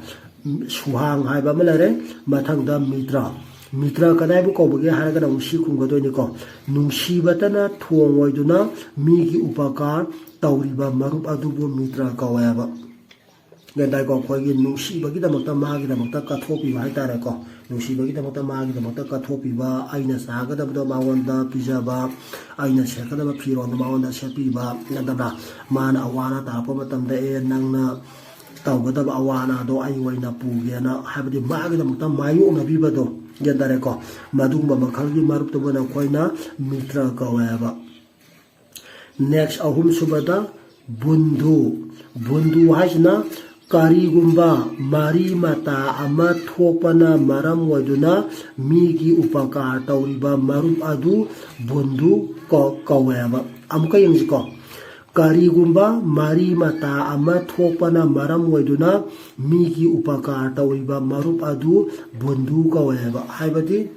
ꯁꯨꯍꯥꯡ ꯍꯥꯏꯕ ꯑꯃ ꯂꯩꯔꯦ, ꯃꯊꯪꯗ ꯃꯤꯇ꯭ꯔ꯫ ꯃꯤꯇ꯭ꯔ ꯀꯗꯥꯏꯕꯨ ꯀꯧꯕꯒꯦ ꯍꯥꯏꯔꯒꯅ ꯑꯃꯨꯛ ꯁꯤ ꯈꯨꯝꯒꯗꯣꯏꯅꯤꯀꯣ꯫ ꯅꯨꯡꯁꯤꯕꯇꯅ ꯊꯣꯡ ꯑꯣꯏꯗꯨꯅ ꯃꯤꯒꯤ ꯎꯄꯀꯥꯔ ꯇꯧꯔꯤꯕ ꯃꯔꯨꯞ ꯑꯗꯨꯕꯨ ꯃꯤꯇ꯭ꯔ ꯀꯧꯋꯦꯕ꯫ ꯒ꯭ꯌꯥꯟ ꯇꯥꯏꯀꯣ? ꯑꯩꯈꯣꯏꯒꯤ ꯅꯨꯡꯁꯤꯕꯒꯤꯗꯃꯛꯇ, ꯃꯥꯒꯤꯗꯃꯛꯇ ꯀꯠꯊꯣꯛꯄꯤꯕ ꯍꯥꯏꯇꯥꯔꯦꯀꯣ꯫ ꯅꯨꯡꯁꯤꯕꯒꯤꯗꯃꯛꯇ, ꯃꯥꯒꯤꯗꯃꯛꯇ ꯀꯠꯊꯣꯛꯄꯤꯕ, ꯑꯩꯅ ꯆꯥꯒꯗꯕꯗꯣ ꯃꯉꯣꯟꯗ ꯄꯤꯖꯕ, ꯑꯩꯅ ꯁꯦꯠꯀꯗꯕ ꯐꯤꯔꯣꯜꯗꯣ ꯃꯉꯣꯟꯗ ꯁꯦꯠꯄꯤꯕ, ꯅꯠꯇꯕ꯭ꯔꯥ? ꯃꯥꯅ ꯑꯋꯥ ꯑꯅꯥ ꯇꯥꯔꯛꯄ ꯃꯇꯝꯗ, "ꯑꯦ, ꯅꯪꯅ ꯇꯧꯒꯗꯕ ꯑꯋꯥ ꯑꯅꯥꯗꯣ ꯑꯩ ꯑꯣꯏꯅ ꯄꯨꯒꯦꯅ", ꯍꯥꯏꯕꯗꯤ ꯃꯥꯒꯤꯗꯃꯛꯇ ꯃꯥꯌꯣꯛꯅꯕꯤꯕꯗꯣ, ꯒ꯭ꯌꯥꯟ ꯇꯥꯔꯦꯀꯣ? ꯃꯗꯨꯒꯨꯝꯕ ꯃꯈꯜꯒꯤ ꯃꯔꯨꯞꯇꯨꯕꯨꯅ ꯑꯩꯈꯣꯏꯅ ꯃꯤꯇ꯭ꯔ ꯀꯧꯋꯦꯕ꯫ Next, ꯑꯍꯨꯝꯁꯨꯕꯗ ꯕꯨꯟꯙꯨ꯫ ꯕꯨꯟꯙꯨ ꯍꯥꯏꯁꯤꯅ ꯀꯔꯤꯒꯨꯝꯕ ꯃꯔꯤ ꯃꯇꯥ ꯑꯃ ꯊꯣꯛꯄꯅ ꯃꯔꯝ ꯑꯣꯏꯗꯨꯅ ꯃꯤꯒꯤ ꯎꯄꯀꯥꯔ ꯇꯧꯔꯤꯕ ꯃꯔꯨꯞ ꯑꯗꯨ ꯕꯨꯟꯙꯨ ꯀꯧ-, ꯀꯧꯋꯦꯕ꯫ ꯑꯃꯨꯛꯀ ꯌꯦꯡꯁꯤꯀꯣ꯫ ꯀꯔꯤꯒꯨꯝꯕ ꯃꯔꯤ ꯃꯇꯥ ꯑꯃ ꯊꯣꯛꯄꯅ ꯃꯔꯝ ꯑꯣꯏꯗꯨꯅ ꯃꯤꯒꯤ ꯎꯄꯀꯥꯔ ꯇꯧꯔꯤꯕ ꯃꯔꯨꯞ ꯑꯗꯨ ꯕꯨꯟꯙꯨ ꯀꯧꯋꯦꯕ꯫ ꯍꯥꯏꯕꯗꯤ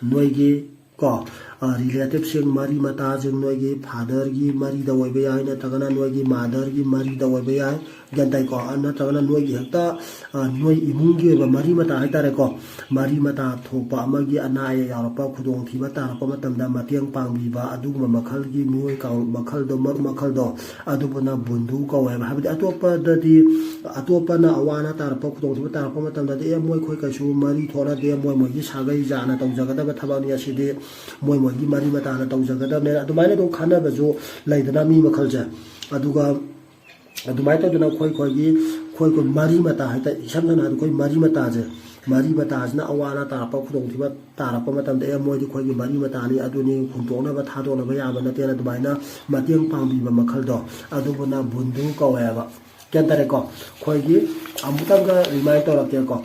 ꯅꯣꯏꯒꯤ ꯀꯣ, ꯔꯤꯂꯦꯇꯤꯞꯁꯤꯡ, ꯃꯔꯤ ꯃꯇꯥꯁꯤꯡ, ꯅꯣꯏꯒꯤ ꯐꯥꯗꯔꯒꯤ ꯃꯔꯤꯗ ꯑꯣꯏꯕ ꯌꯥꯏ, ꯅꯠꯇ꯭ꯔꯒꯅ ꯅꯣꯏꯒꯤ ꯃꯥꯗꯔꯒꯤ ꯃꯔꯤꯗ ꯑꯣꯏꯕ ꯌꯥꯏ, ꯒ꯭ꯌꯥꯟ ꯇꯥꯏꯀꯣ? ꯑ, ꯅꯠꯇ꯭ꯔꯒꯅ ꯅꯣꯏꯒꯤ ꯍꯦꯛꯇ, ꯑ, ꯅꯣꯏ ꯏꯃꯨꯡꯒꯤ ꯑꯣꯏꯕ ꯃꯔꯤ ꯃꯇꯥ ꯍꯥꯏꯇꯥꯔꯦꯀꯣ, ꯃꯔꯤ ꯃꯇꯥ ꯊꯣꯛꯄ ꯑꯃꯒꯤ ꯑꯅꯥ ꯑꯌꯦꯛ ꯌꯥꯎꯔꯛꯄ, ꯈꯨꯗꯣꯡꯊꯤꯕ ꯇꯥꯔꯛꯄ ꯃꯇꯝꯗ ꯃꯇꯦꯡ ꯄꯥꯡꯕꯤꯕ, ꯑꯗꯨꯒꯨꯝꯕ ꯃꯈꯜꯒꯤ ꯃꯤꯑꯣꯏ ꯀꯥꯡꯂꯨꯞ ꯃꯈꯜꯗꯣ, ꯃꯔꯨꯞ ꯃꯈꯜꯗꯣ, ꯑꯗꯨꯕꯨꯅ ꯕꯨꯟꯗꯨ ꯀꯧꯋꯦꯕ꯫ ꯍꯥꯏꯕꯗꯤ ꯑꯇꯣꯞꯄꯗꯗꯤ, ꯑꯇꯣꯞꯄꯅ ꯑꯋꯥ ꯑꯅꯥ ꯇꯥꯔꯛꯄ, ꯈꯨꯗꯣꯡꯊꯤꯕ ꯇꯥꯔꯛꯄ ꯃꯇꯝꯗꯗꯤ, "ꯑꯦ, ꯃꯣꯏ ꯑꯩꯈꯣꯏ ꯀꯩꯁꯨ ꯃꯔꯤ ꯊꯣꯛꯅꯗꯦ, ꯃꯣꯏ ꯃꯣꯏꯒꯤ ꯁꯥꯒꯩ ꯖꯥꯠꯅ ꯇꯧꯖꯒꯗꯕ ꯊꯕꯛꯅꯤ, ꯑꯁꯤꯗꯤ ꯃꯣꯏ ꯃꯣꯏꯒꯤ ꯃꯔꯤ ꯃꯇꯥꯅ ꯇꯧꯖꯒꯗꯕꯅꯦꯅ" ꯑꯗꯨꯃꯥꯏꯅ ꯑꯗꯨꯝ ꯈꯟꯅꯕꯁꯨ ꯂꯩꯗꯅ, ꯃꯤ ꯃꯈꯜꯁꯦ꯫ ꯑꯗꯨꯒ ꯑꯗꯨꯃꯥꯏꯅ ꯇꯧꯗꯅ ꯑꯩꯈꯣꯏ ꯑꯩꯈꯣꯏꯒꯤ, ꯑꯩꯈꯣꯏ ꯑꯩꯈꯣꯏ ꯃꯔꯤ ꯃꯇꯥ ꯍꯥꯏꯇꯥꯔꯦ, ꯏꯁꯝ ꯁꯝꯅ ꯍꯥꯏꯔꯕꯗ ꯑꯩꯈꯣꯏ ꯃꯔꯤ ꯃꯇꯥꯁꯦ, ꯃꯔꯤ ꯃꯇꯥꯁꯤꯅ ꯑꯋꯥ ꯑꯅꯥ ꯇꯥꯔꯛꯄ, ꯈꯨꯗꯣꯡꯊꯤꯕ ꯇꯥꯔꯛꯄ ꯃꯇꯝꯗ, "ꯑꯦ, ꯃꯣꯏꯗꯤ ꯑꯩꯈꯣꯏꯒꯤ ꯃꯔꯤ ꯃꯇꯥꯅꯤ, ꯑꯗꯨꯅꯤ, ꯍꯨꯟꯗꯣꯛꯅꯕ ꯊꯥꯗꯣꯛꯅꯕ ꯌꯥꯕ ꯅꯠꯇꯦꯅ" ꯑꯗꯨꯃꯥꯏꯅ ꯃꯇꯦꯡ ꯄꯥꯡꯕꯤꯕ ꯃꯈꯜꯗꯣ, ꯑꯗꯨꯕꯨꯅ ꯕꯨꯟꯗꯨ ꯀꯧꯋꯦꯕ꯫ ꯒ꯭ꯌꯥꯟ ꯇꯥꯔꯦꯀꯣ? ꯑꯩꯈꯣꯏꯒꯤ ꯑꯃꯨꯛꯇꯪꯒ ꯔꯤꯃꯥꯏꯟ ꯇꯧꯔꯛꯀꯦꯀꯣ꯫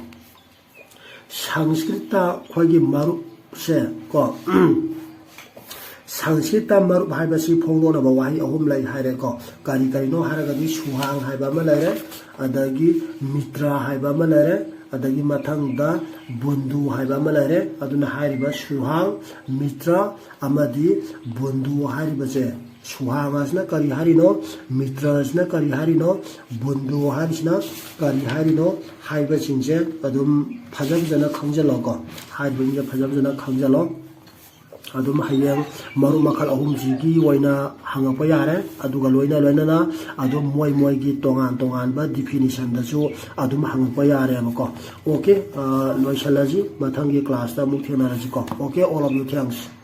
ꯁꯪꯁꯀ꯭ꯔꯤꯠꯇ ꯑꯩꯈꯣꯏꯒꯤ ꯃꯔꯨꯞꯁꯦ ꯀꯣ, ꯁꯪꯁꯀ꯭ꯔꯤꯠꯇ ꯃꯔꯨꯞ ꯍꯥꯏꯕꯁꯤ ꯐꯣꯡꯗꯣꯛꯅꯕ ꯋꯥꯍꯩ ꯑꯍꯨꯝ ꯂꯩ ꯍꯥꯏꯔꯦꯀꯣ꯫ ꯀꯔꯤ ꯀꯔꯤꯅꯣ ꯍꯥꯏꯔꯒꯗꯤ, ꯁꯨꯍꯥꯡ ꯍꯥꯏꯕ ꯑꯃ ꯂꯩꯔꯦ, ꯑꯗꯒꯤ ꯃꯤꯇ꯭ꯔ ꯍꯥꯏꯕ ꯑꯃ ꯂꯩꯔꯦ, ꯑꯗꯒꯤ ꯃꯊꯪꯗ ꯕꯨꯟꯗꯨ ꯍꯥꯏꯕ ꯑꯃ ꯂꯩꯔꯦ꯫ ꯑꯗꯨꯅ ꯍꯥꯏꯔꯤꯕ ꯁꯨꯍꯥꯡ, ꯃꯤꯇ꯭ꯔ ꯑꯃꯗꯤ ꯕꯨꯟꯗꯨ ꯍꯥꯏꯔꯤꯕꯁꯦ, ꯁꯨꯍꯥꯡ ꯍꯥꯏꯁꯤꯅ ꯀꯔꯤ ꯍꯥꯏꯔꯤꯅꯣ, ꯃꯤꯇ꯭ꯔ ꯍꯥꯏꯁꯤꯅ ꯀꯔꯤ ꯍꯥꯏꯔꯤꯅꯣ, ꯕꯨꯟꯗꯨ ꯍꯥꯏꯔꯤꯁꯤꯅ ꯀꯔꯤ ꯍꯥꯏꯔꯤꯅꯣ ꯍꯥꯏꯕꯁꯤꯡꯁꯦ ꯑꯗꯨꯝ ꯐꯖ ꯐꯖꯅ ꯈꯪꯖꯜꯂꯣꯀꯣ꯫ ꯍꯥꯏꯔꯤꯕꯁꯤꯡꯁꯦ ꯐꯖ ꯐꯖꯅ ꯈꯪꯖꯜꯂꯣ꯫ ꯑꯗꯨꯝ ꯍꯌꯦꯡ ꯃꯔꯨꯞ ꯃꯈꯜ ꯑꯍꯨꯝꯁꯤꯒꯤ ꯑꯣꯏꯅ ꯍꯪꯉꯛꯄ ꯌꯥꯔꯦ, ꯑꯗꯨꯒ ꯂꯣꯏꯅ ꯂꯣꯏꯅꯅ ꯑꯗꯨꯝ ꯃꯣꯏ ꯃꯣꯏꯒꯤ ꯇꯣꯉꯥꯟ ꯇꯣꯉꯥꯟꯕ ꯗꯤꯐꯤꯅꯤꯁꯟꯗꯁꯨ ꯑꯗꯨꯝ ꯍꯪꯉꯛꯄ ꯌꯥꯔꯦꯕꯀꯣ꯫ ꯑꯣꯀꯦ, ꯑ, ꯂꯣꯏꯁꯤꯜꯂꯁꯤ, ꯃꯊꯪꯒꯤ ꯀ꯭ꯂꯥꯁꯇ ꯑꯃꯨꯛ ꯊꯦꯡꯅꯔꯁꯤꯀꯣ꯫ Okay, all of you, thanks.